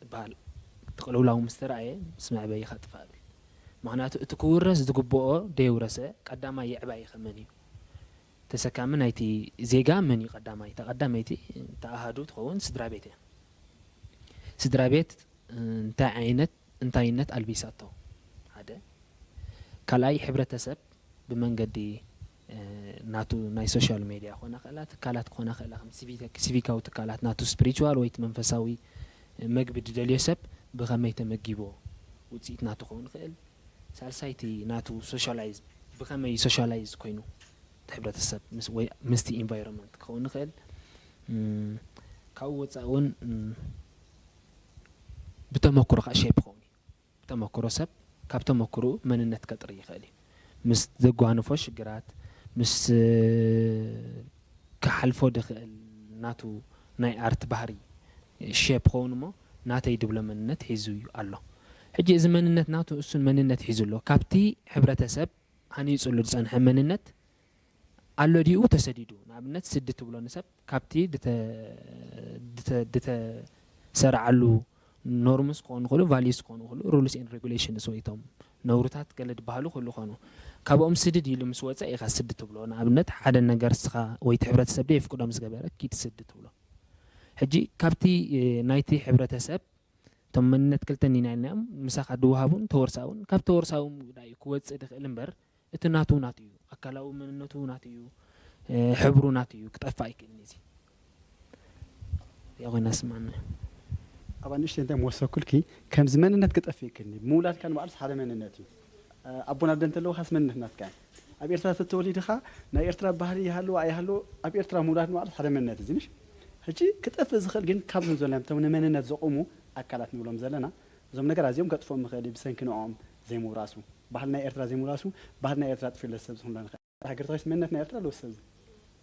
ዝበሃል፣ እቲ ቅልውላው ምስ ተራእየ ምስ መዕበይኻ ጥፋእ እብል። ምኽንያቱ እቲ ክውረስ ዝግብኦ ደየውረሰ ቀዳማይ የዕባይ ከ መን እዩ? ተሰካሚ ናይቲ ዜጋ መን እዩ ቀዳማይ? እታ ቀዳመይቲ፣ እታ ኣሃዱ ትኸውን ስድራ ቤት እያ። ስድራ ቤት እንታይ ዓይነት እንታይነት ኣልቢሳቶ? ሓደ። ካልኣይ፣ ሕብረተሰብ ብመንገዲ፣ እ፣ ናቱ ናይ ሶሻል ሜድያ ክኾና ክእላ፣ ትካላት ክኾና ክእላ፣ ከም ሲቪክ-፣ ሲቪካዊ ትካላት ናቱ ስፒሪቹዋል ወይ እቲ መንፈሳዊ መግቢ ዝደልዮ ሰብ ብኸመይ ተመጊቦ ውፅኢት ናቱ ክኸውን ይኽእል። ሳልሳይቲ፣ ናቱ ሶሻላይዝ፣ ብኸመይ ሶሻላይዝ ኮይኑ እቲ ሕብረተሰብ ምስ፣ ወይ ምስቲ ኢንቫይሮንመንት ክኸውን ይኽእል። እም፣ ካብኡ ወፃኢ እውን፣ እም፣ ብተመክሮ ከዓ ሼፕ ክኸውን እዩ። ብተመክሮ ሰብ ካብ ተመክሮኡ መንነት ከጥሪ ይኽእል እዩ። ምስ ዘጓንፎ ሽግራት፣ ምስ፣ እ፣ ክሓልፎ ድኽእል ናቱ ናይ ኣርት ባህሪ ሼፕ ክኸውን እሞ ናተይ ድብሎ መንነት ሒዙ እዩ ኣሎ። ሕጂ እዚ መንነት ናቱ እሱን መንነት ሒዙ ኣሎ። ካብቲ ሕብረተሰብ ሃኒጹሉ ዝጸንሐ መንነት ኣሎ ድዩ ተሰዲዱ? ንኣብነት ስዲ ትብሎ ንሰብ ካብቲ ድተ- ድተ- ድተሰርዓሉ ኖርምስ ክኾኑ ይኽእሉ፣ ቫልዩስ ክኾኑ ይኽእሉ፣ ሩልስ ኤንድ ሬጉሌሽንስ ወይ እቶም ነውርታት ገለ ዝበሃሉ ክህሉ ይኾኑ። ካብኦም ስድድ ኢሉ ምስ ወፀ ኢኻ ስዲ ትብሎ። ንኣብነት ሓደ ነገር ንስኻ ወይ እቲ ሕብረተሰብ ደየፍቅዶ ምስ ገበረ ኪድ ስዲ ትብሎ። ሕጂ ካብቲ ናይቲ ሕብረተሰብ እቶም መንነት ክልተ ኢና ኢልናዮም፣ ምሳኻ ድወሃቡን ተወርሳውን፣ ካብ ተወርሳዊ ዳዩ ክወፅእ ድኽእል እምበር እቲ ናቱ ናቱ እዩ። ኣካላዊ መንነቱ ናቱ እዩ፣ ሕብሩ ናቱ እዩ፣ ክጠፍእ ኣይክእልን እዩ። እዚ እዚኣ ኮይና ስማዕና። ኣብ ኣንእሽተይ እንታይ ምወሰኩልኪ፣ ከምዚ መንነት ክጠፍእ ይክእል እዩ። ምውላድካ ንባዕሉስ ሓደ መንነት እዩ። ኣቦን ኣደን እንተለውካስ መንነት ናትካ እዩ። ኣብ ኤርትራ ተተወሊድኻ ናይ ኤርትራ ባህሊ ይሃልዎ ኣይሃልዎ ኣብ ኤርትራ ምውላድ ንባዕሉስ ሓደ መንነት እዩ። ዝንሽ ሕጂ ክጠፍእ ዝኽእል ግን ካብዞም ዘለና እቶም ንመንነት ዘቑሙ ኣካላት ንብሎም ዘለና እዞም ነገር ኣዚኦም ከጥፍኦም ምኽእል እዩ። ብሰንኪ ንኦም ዘይምውራሱ፣ ባህሊ ናይ ኤርትራ ዘይምውራሱ፣ ባህሊ ናይ ኤርትራ ጥፊኡ ለሰብ ዝኽንሎ ንኽእል። ሃገር ተኸስ መንነት ናይ ኤርትራ ለወሰብ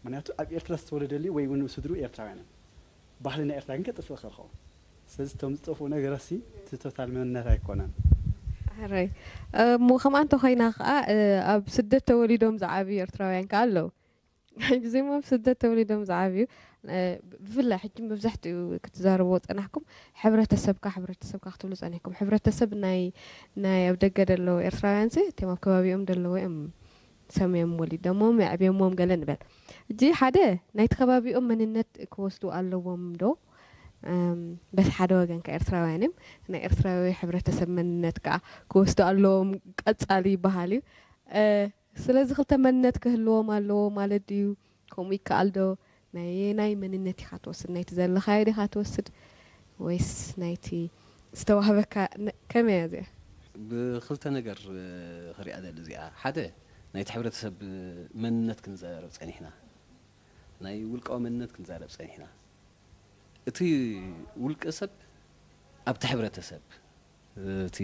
ምክንያቱ ኣብ ኤርትራ ዝተወለደሉ ወይ እውን ስድሩ ኤርትራውያን እዮም። ባህሊ ናይ ኤርትራ ግን ከጥፍእ ክኽእል ክኸውን። ስለዚ እቶም ዝጠፍኡ ነገራት ሲ እቲ ቶታል መንነት ኣይኮነን። ሕራይ እሞ ከምኣ እንተኾይና ከዓ ኣብ ስደት ተወሊዶም ዝዓብዩ ኤርትራውያን ከዓ ኣለዉ። ሕጂ እዚኦም ኣብ ስደት ተወሊዶም ዝዓብዩ ብፍላይ ሕጂ መብዛሕትኡ ክትዛረብዎ ፀናሕኩም ሕብረተሰብካ ሕብረተሰብካ ክትብሉ ፀኒሕኩም። ሕብረተሰብ ናይ ናይ ኣብ ደገ ደለዉ ኤርትራውያን ሲ እቲም ኣብ ከባቢኦም ደለዉ እዮም ሰምዮም ወሊዶሞም የዕብዮሞም ገለ ንበል። ሕጂ ሓደ ናይቲ ከባቢኦም መንነት ክወስዱ ኣለዎም ዶ? በቲ ሓደ ወገን ከ ኤርትራውያን እዮም ናይ ኤርትራዊ ሕብረተሰብ መንነት ከዓ ክወስዱ ኣለዎም ቀፃሊ ይበሃል እዩ። ስለዚ ክልተ መንነት ክህልዎም ኣለዎ ማለት ድዩ? ከምኡ ይከኣል ዶ? ናይ ናይ መንነት ኢኻ ትወስድ ናይቲ ዘለኻዮ ዲኻ ትወስድ ወይስ ናይቲ ዝተዋህበካ ከመይ እያ እዚኣ? ብክልተ ነገር ክሪኣ ደሊ እዚኣ ሓደ ናይቲ ሕብረተሰብ መንነት ክንዛረብ ፀኒሕና ናይ ውልቃዊ መንነት ክንዛረብ ፀኒሕና እቲ ውልቀ ሰብ ኣብቲ ሕብረተሰብ እቲ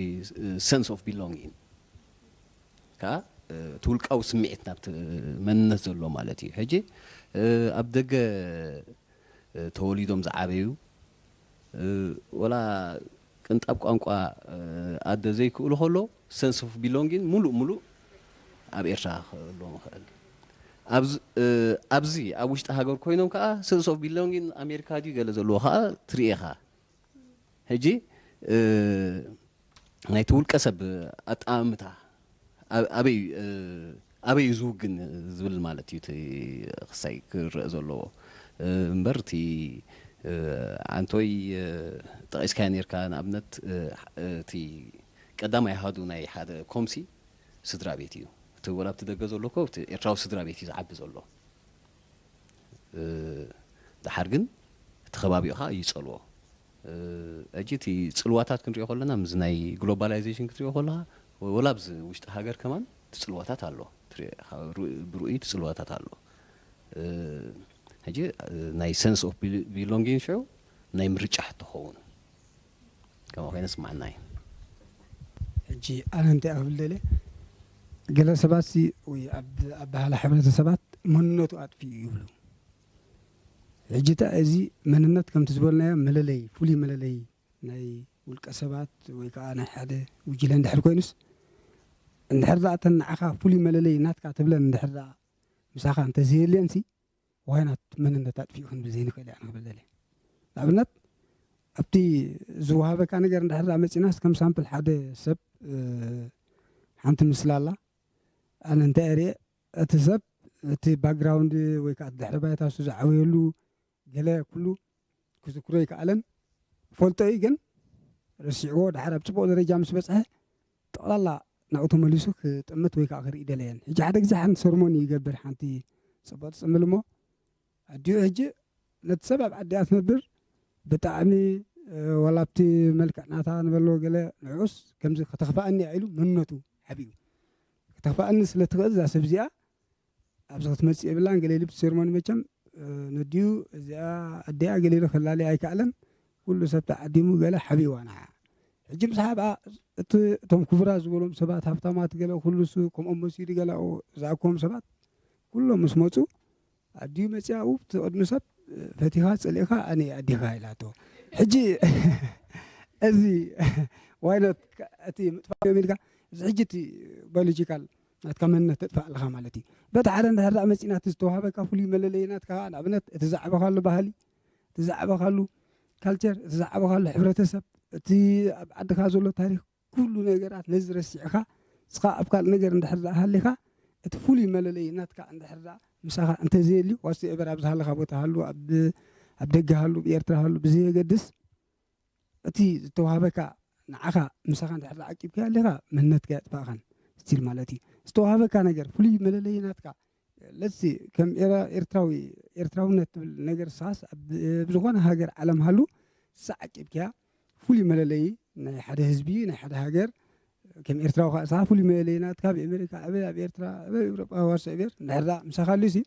sense of belonging ከዓ እቲ ውልቃዊ ስምዒት ናብቲ መንነት ዘሎ ማለት እዩ። ሕጂ ኣብ ደገ ተወሊዶም ዝዓበዩ ወላ ቅንጣብ ቋንቋ ኣደ ዘይክእሉ ከሎ sense of belonging ሙሉእ ሙሉእ ኣብ ኤርትራ ክህልዎም ይኽእል። ኣብዚ ኣብ ውሽጢ ሃገር ኮይኖም ከዓ sense of belonging ኣሜሪካ ድዩ ገለ ዘለዎ ከዓ ትርኢ ኢኻ። ሕጂ ናይቲ ውልቀ ሰብ ኣጠማምታ ኣበይ ኣበይ እዩ ዝውግን ዝብል ማለት እዩ እቲ ክሳይ ክረአ ዘለዎ እምበር እቲ ኣንቶይ ጠቒስካዮ ነርካ ንኣብነት እቲ ቀዳማይ ኣሃዱ ናይ ሓደ ኮምሲ ስድራ ቤት እዩ እቲ ወላ ኣብቲ ደገ ዘሎ እኮ እቲ ኤርትራዊ ስድራ ቤት እዩ ዝዓቢ ዘሎ ድሓር ግን እቲ ከባቢኡ ከዓ ይፀልዎ ሕጂ እቲ ፅልዋታት ክንሪኦ ከለና ምስ ናይ ግሎባላይዜሽን ክትሪኦ ከለካ ወላ ኣብዚ ውሽጢ ሃገር ከማን እቲ ፅልዋታት ኣሎ ብርእይ እቲ ፅልዋታት ኣሎ ሕጂ ናይ sense of belonging ሽዑ ናይ ምርጫ ሕቶ ኸውን ከምኡ ኮይነ ስማዕና እዩ ሕጂ ኣነ እንታይ ክብል ደለ ገለ ሰባት ሲ ወይ ኣብ ኣባህላ ሕብረተሰባት መንነቱ ኣጥፊኡ ይብሉ ሕጂ ታ እዚ መንነት ከምቲ ዝበልናዮ መለለይ ፍሉይ መለለይ ናይ ውልቀ ሰባት ወይ ከዓ ናይ ሓደ ጉጅለ እንድሕር ኮይኑስ እንድሕር ደኣ እተን ንዓኻ ፍሉይ መለለይ ናትካ ትብለን እንድሕር ደኣ ምሳኻ እንተዘየልየንሲ ዋይናት መንነት ኣጥፊኡ ክንብል ዘይንኽእል ኢና ክብል ደልየ ንኣብነት ኣብቲ ዝወሃበካ ነገር እንድሕር ደኣ መፂናስ ከም ሳምፕል ሓደ ሰብ ሓንቲ ምስላ ኣላ ኣነ እንታይ እየ እቲ ሰብ እቲ ባክግራውንድ ወይ ከዓ ድሕሪ ባይታ እሱ ዝዓበየሉ ገለ ኩሉ ክዝክሮ ይከኣለን ፈልጦ እዩ ግን ረሲዕዎ ድሓር ኣብ ፅቡቅ ደረጃ ምስ በፅሐ ጠቕላላ ናብኡ ተመሊሱ ክጥምት ወይ ከዓ ክርኢ ደለየን ሕጂ ሓደ ግዜ ሓንቲ ሰርሞኒ ይገብር ሓንቲ ፅቡቅ ትፅምል እሞ ኣዲኡ ሕጂ ነቲ ሰብ ኣብ ዓዲኣ ትነብር ብጣዕሚ ዋላ ኣብቲ መልክዕ ናታ ንበሎ ገለ ንዕኡስ ከምዚ ከተኽፍኣኒ እያ ኢሉ መንነቱ ሓቢኡ ከተኽፍኣኒ ስለ ትኽእል እዛ ሰብ እዚኣ ኣብዚ ክትመፅእ የብላን ገለ ኢሉ ብቲ ሴርሞኒ መቸም ነዲኡ እዚኣ ኣዲኣ ገለ ኢሉ ከላልያ ኣይከኣለን ኩሉ ሰብ ተዓዲሙ ገለ ሓቢዋ ንዓ ሕጂ ምስ ሓብኣ እቲ እቶም ክቡራት ዝበሎም ሰባት ሃብታማት ገለ ኩሉ እሱ ከምኦም መሲሉ ገለ ዝኣክቦም ሰባት ኩሎም ምስ መፁ ኣዲኡ መፂኣ ው ትቕድሚ ሰብ ፈቲኻ ፀሊእካ ኣነ ኣዲኻ ኢላቶ ሕጂ እዚ ዋይኖት እቲ ምጥፋእ እዮም ኢልካ እዚ ሕጂ እቲ ባዮሎጂካል ናትካ መንነት ተጥፋእ ኣለኻ ማለት እዩ። በቲ ሓደ እንድሕር ደኣ መጺእና እቲ ዝተዋህበካ ፍሉይ መለለዪ ናትካ፣ ንኣብነት እቲ ዝዓበኻሉ ባህሊ፣ እቲ ዝዓበኻሉ ካልቸር፣ እቲ ዝዓበኻሉ ሕብረተሰብ፣ እቲ ኣብ ዓድኻ ዘሎ ታሪኽ፣ ኩሉ ነገራት ነዚ ረሲዕካ ንስኻ ኣብ ካልእ ነገር እንድሕር ደኣ ሃሊኻ፣ እቲ ፍሉይ መለለዪ ናትካ እንድሕር ደኣ ምሳኻ እንተዘየልዩ፣ ዋትስኤቨር ኣብ ዝሃለኻ ቦታ ሃሉ፣ ኣብ ደገ ሃሉ፣ ኣብ ኤርትራ ሃሉ ብዘየገድስ፣ እቲ ዝተዋህበካ ንዓኻ ምሳኻ እንድሕር ደኣ ዓቂብካዮ ኣለኻ፣ መንነትካ የጥፋእኻን ስቲል ማለት እዩ። ዝተዋህበካ ነገር ፍሉይ መለለዪ ናትካ ለሲ ከም ኤራ- ኤርትራዊ ኤርትራውነት ትብል ነገር ሳስ ኣብ ዝኾነ ሃገር ዓለም ሃሉ ሳዕ ዓቂብካያ ፍሉይ መለለዪ ናይ ሓደ ህዝቢ ናይ ሓደ ሃገር ከም ኤርትራዊ ከዓ ሳኻ ፍሉይ መለለዪ ናትካ ኣብ ኣሜሪካ ኣበይ ኣብ ኤርትራ ኣበይ ኤውሮጳ ዋትስኤቨር እንድሕር ደኣ ምሳኻ ኣልዩሲ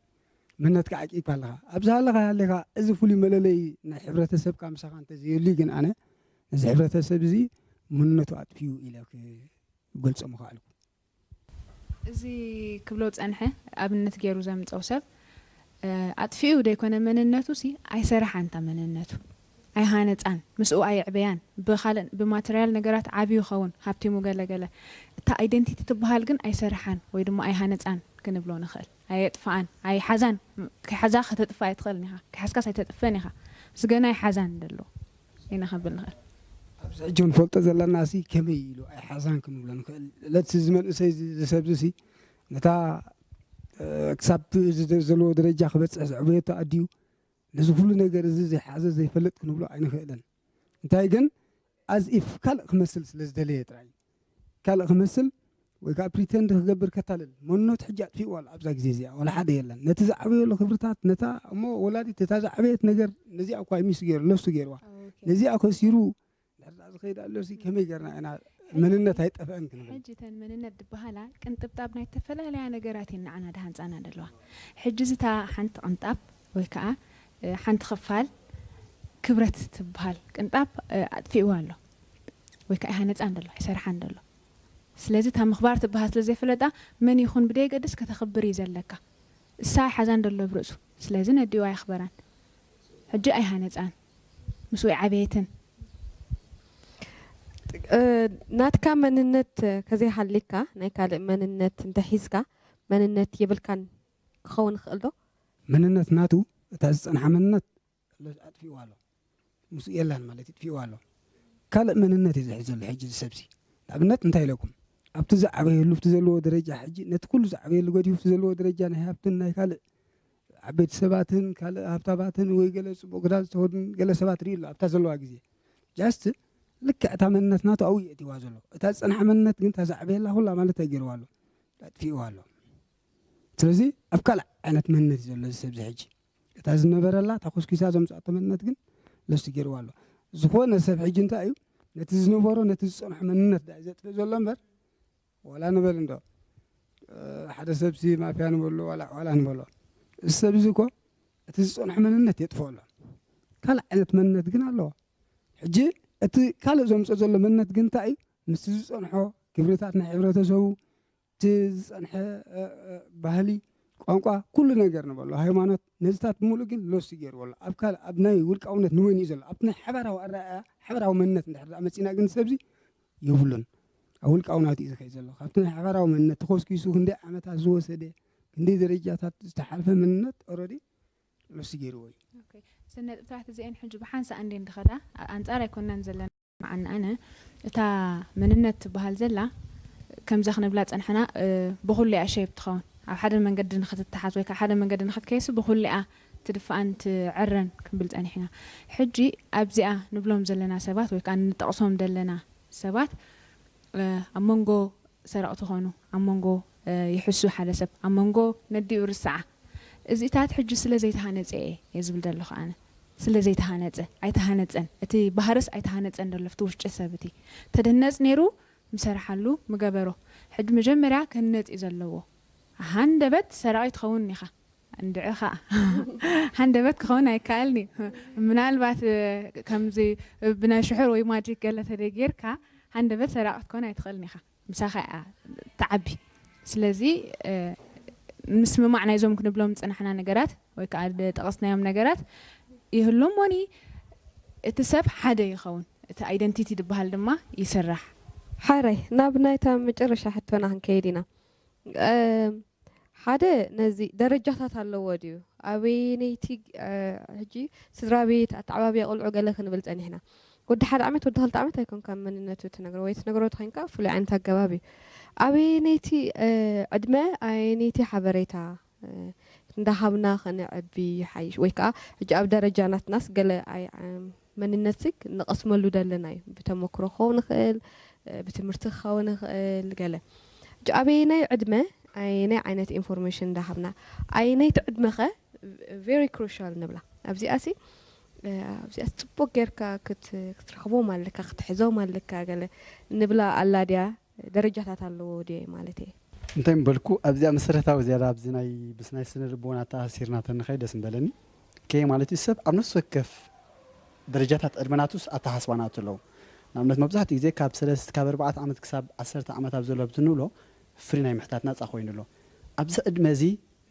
መንነትካ ዓቂብካ ኣለኻ። ኣብዚ ሃለኻ ሃሊኻ እዚ ፍሉይ መለለዪ ናይ ሕብረተሰብካ ምሳኻ እንተዘየልዩ ግን ኣነ ነዚ ሕብረተሰብ እዚ መንነቱ ኣጥፊኡ ኢለ ክገልጾ ምኽኣልኩ። እዚ ክብሎ ዝጸንሐ ኣብነት ገይሩ ዘምጸው ሰብ ኣጥፊኡ ዘይኮነ መንነቱ ሲ ኣይሰረሓን እታ መንነቱ ኣይሃነጻን ምስኡ ኣየዕበያን ብኻልእ ብማተርያል ነገራት ዓብዩ ይኸውን ሃብቲሙ ገለ ገለ እታ ኣይደንቲቲ ትበሃል ግን ኣይሰረሓን ወይ ድማ ኣይሃነጻን ክንብሎ ንኽእል ኣየጥፍኣን ኣይሓዛን ከይሓዛ ከተጥፍኣ ኣይትኽእልን ኢኻ ከይሓዝካስ ኣይተጥፍእን ኢኻ ምስ ገና ኣይሓዛን ደሎ ኢና ክንብል ንኽእል ኣብዚ ሕጂ ንፈልጦ ዘለና ሲ ከመይ ኢሉ ኣይሓዛን ክንብሎ ንኽእል ለትሲ እዚ መንእሰይ እዚ ሰብዚ ሲ ነታ ክሳብ ዘለዎ ደረጃ ክበፅሕ ዘዕበየቶ ኣድዩ ነዚ ኩሉ ነገር እዚ ዘይሓዘ ዘይፈልጥ ክንብሎ ኣይንኽእልን እንታይ ግን as if ካልእ ክመስል ስለ ዝደለየ ጥራይ ካልእ ክመስል ወይ ከዓ ፕሪተንድ ክገብር ከታልል መንነቱ ሕጂ ኣጥፊእዋ ኣሎ ኣብዛ ግዜ እዚኣ ዋላ ሓደ የለን ነቲ ዝዓበየሉ ክብርታት ነታ እሞ ወላዲት እታ ዝዓበየት ነገር ነዚኣ እኳ ሚስ ገይሩ ለሱ ገይርዋ ነዚኣ ከሲሩ ድሕር ዝኸይድ ኣሎ ሲ ከመይ ገርና ኢና መንነት ኣይጠፍአን ክንብል ሕጂ ተን መንነት ዝበሃላ ቅንጥብጣብ ናይ ዝተፈላለያ ነገራት እየን ንዓና ድሃንፃና ዘለዋ ሕጂ ዝታ ሓንቲ ቅንጣብ ወይ ከዓ ሓንቲ ክፋል ክብረት ትበሃል ቅንጣብ ኣጥፊእዋ ኣሎ ወይ ከዓ ይሃነፃ እንደሎ ይሰርሓ እንደሎ ስለዚ እታ ምኽባር ትበሃል ስለ ዘይፈለጣ መን ይኹን ብደየገድስ ከተኽብር እዩ ዘለካ እሳ ኣይሓዛን ደሎ ኣብ ርእሱ ስለዚ ነዲኡ ኣየኽበራን ሕጂ ኣይሃነፃን ምስ ወይ ዓበየትን ናትካ መንነት ከዘይሃሊካ ናይ ካልእ መንነት እንተሒዝካ መንነት የብልካን ክኸውን ይኽእል ዶ? መንነት ናቱ እታ ዝፀንሓ መንነት ኣጥፊእዋ ኣሎ ምስኡ የላን ማለት ይጥፊእዋ ኣሎ ካልእ መንነት እዩ ዝሕዘሉ ሕጂ ዝሰብሲ ንኣብነት እንታይ ኢለኩም ኣብቲ ዝዓበየሉ ኣብቲ ዘለዎ ደረጃ ሕጂ ነቲ ኩሉ ዝዓበየሉ ገዲፉ ኣብቲ ዘለዎ ደረጃ ናይ ሃብትን ናይ ካልእ ዓበይቲ ሰባትን ካልእ ሃብታማትን ወይ ገለ ፅቡቅ ክዳን ዝተኸዱን ገለ ሰባት ርኢ ኣሎ ኣብታ ዘለዋ ግዜ just ልክዕ እታ መንነት ናቱ ኣብኡ የእትዋ ዘሎ እታ ዝፀንሓ መንነት ግን እታ ዝዓበየላ ኩላ ማለት እንታይ ገይርዋ ኣሎ ኣጥፊእዋ ኣሎ ስለዚ ኣብ ካልእ ዓይነት መንነት እዩ ዘሎ እዚ ሰብ እዚ ሕጂ እታ ዝነበረላ እታ ኮስኪሳ ዘምፅኣቶ መንነት ግን ለሱ ገይርዋ ኣሎ ዝኾነ ሰብ ሕጂ እንታይ እዩ ነቲ ዝነበሮ ነቲ ዝፀንሖ መንነት ዳ ዘጥፍእ ዘሎ እምበር ዋላ ንበል እንዶ ሓደ ሰብ ሲ ማፍያ ንበሎ ዋላ ዋላ ንበሎ እዚ ሰብ እዚ እኮ እቲ ዝፀንሖ መንነት የጥፍኦ ኣሎ ካልእ ዓይነት መንነት ግን ኣለዎ ሕጂ እቲ ካልእ ዘምፅኦ ዘሎ መንነት ግን እንታይ እዩ ምስቲ ዝፀንሖ ክብርታት ናይ ሕብረተሰቡ እቲ ዝፀንሐ ባህሊ ቋንቋ ኩሉ ነገር ንበሎ ሃይማኖት ነዚታት ብምሉእ ግን ሎስ ይገይርዎ ኣሎ ኣብ ካልእ ኣብ ናይ ውልቃውነት ንወይኑ እዩ ዘሎ ኣብቲ ናይ ሓባራዊ ኣረኣያ ሓባራዊ መንነት እንድሕር ደኣ መፂና ግን ሰብዚ የብሉን ኣብ ውልቃዊ ናቱ እዩ ዝኸይድ ዘሎ ካብቲ ናይ ሓባራዊ መንነት ተኾስኪሱ ክንደይ ዓመታት ዝወሰደ ክንደይ ደረጃታት ዝተሓልፈ መንነት ኦረዲ ሎስ ገይርዎ እዩ እዘን ነጥብታት እዚአን ሕጂ ብሓንሳእ እንዴን ድኸዳ ኣንፃር ኣይኮናን ዘለና መዓኒ ኣነ እታ መንነት ትበሃል ዘላ ከምዛ ክንብላ ፀንሐና ብኩሊኣ ሸይብ ትኸውን ኣብ ሓደ መንገዲ ንክትተሓዝ ወይ ሓደ መንገዲ ንክትከይሲ ብኩሊኣ ትድፍኣን ትዕረን ክንብል ፀኒሕና ሕጂ ኣብዚኣ ንብሎም ዘለና ሰባት ወይ ከዓ ንጠቕሶም ዘለና ሰባት ኣብ መንጎ ሰረቕቲ ኾኑ ኣብ መንጎ ይሕሱ ሓደ ሰብ ኣብ መንጎ ነዲኡ ርስዓ እዚታት ሕጂ ስለ ዘይተሃነፀ እየ እየ ዝብል ዘለኹ ኣነ ስለ ዘይተሃነፀ ኣይተሃነፀን እቲ ባህርስ ኣይተሃነፀን ዘሎ ፍቲ ውሽጢ ሰብ እቲ ተደነፅ ነይሩ ምሰርሓሉ ምገበሮ ሕጂ መጀመርያ ክህነፅ እዩ ዘለዎ ሃንደበት ሰራቒ ትኸውን ኢኻ እንድዒ ከዓ ሃንደበት ክኸውን ኣይከኣልን እዩ ምናልባት ከምዚ ብናይ ሽሑር ወይ ማጂክ ገለ ተደይ ጌርካ ሃንደበት ሰራቒ ክትኮን ኣይትኽእልን ኢኻ ምሳኻ እያ ትዓቢ ስለዚ ምስምማዕ ናይዞም ክንብሎም ዝፀናሕና ነገራት ወይ ከዓ ዝጠቐስናዮም ነገራት ይህሉ እሞኒ እቲ ሰብ ሓደ ይኸውን እቲ ኣይደንቲቲ ዝበሃል ድማ ይስራሕ ሓራይ ናብ ናይታ መጨረሻ ሕቶና ክንከይድ ኢና እም፣ ሓደ ነዚ ደረጃታት ኣለዎ ድዩ? ኣበየነይቲ፣ እ፣ ሕጂ ስድራ ቤት፣ ኣተዓባብያ ቆልዑ ገለ ክንብል ጸኒሕና። ወዲ ሓደ ዓመት፣ ወዲ ክልተ ዓመት ኣይኮንካ መንነቱ ትነግሮ፣ ወይ ትነግሮ ተኾይንካ ፍሉይ ዓይነት ኣገባብ እዩ። ኣበየነይቲ፣ እ፣ ዕድመ፣ ኣበየነይቲ ሓበሬታ፣ እ፣ እንዳሃብና ከነዕቢ ይሓይሽ? ወይ ከኣ ሕጂ ኣብ ደረጃ ናትናስ ገለ ኣይ-፣ እም፣ መንነትሲ ንቐስመሉ ደለና እዩ። ብተመክሮ ክኸውን ይኽእል፣ እ፣ ብትምህርቲ ክኸውን ይኽእል፣ ገለ። ሕጂ ኣበየናይ ዕድመ ኣየናይ ዓይነት ኢንፎርሜሽን እንዳሃብና፣ ኣየነይቲ ዕድመኸ ቨሪ ክሩሻል ንብላ? ኣብዚኣሲ፣ እ፣ ኣብዚኣስ ጽቡቕ ጌርካ ክት-፣ ክትረኽቦም ኣለካ፣ ክትሕዞም ኣለካ፣ ገለ ንብላ ኣላ ድያ? ደረጃታት ኣለዎ ድየ ማለት እየ? እንታይ ምበልኩ፣ ኣብዚኣ መሰረታዊ ዝያዳ ኣብዚ ናይ፣ ምስ ናይ ስነ ልቦና ተኣሲርና ተንኸይድ ደስ ምበለኒ። ከይ ማለት እዩ፣ ሰብ ኣብ ነፍሲ ወከፍ ደረጃታት ዕድመናቱስ ኣተሓስባናቱ ኣለዉ። ንኣብነት መብዛሕትኡ ግዜ ካብ ሰለስተ፣ ካብ ኣርባዕተ ዓመት ክሳብ ዓሰርተ ዓመት ኣብ ዘሎ ኣብዚ ንብሎ ፍሪ ናይ ምሕታት ናጻ ኮይኑ ኣሎ። ኣብዚ ዕድመ እዚ፣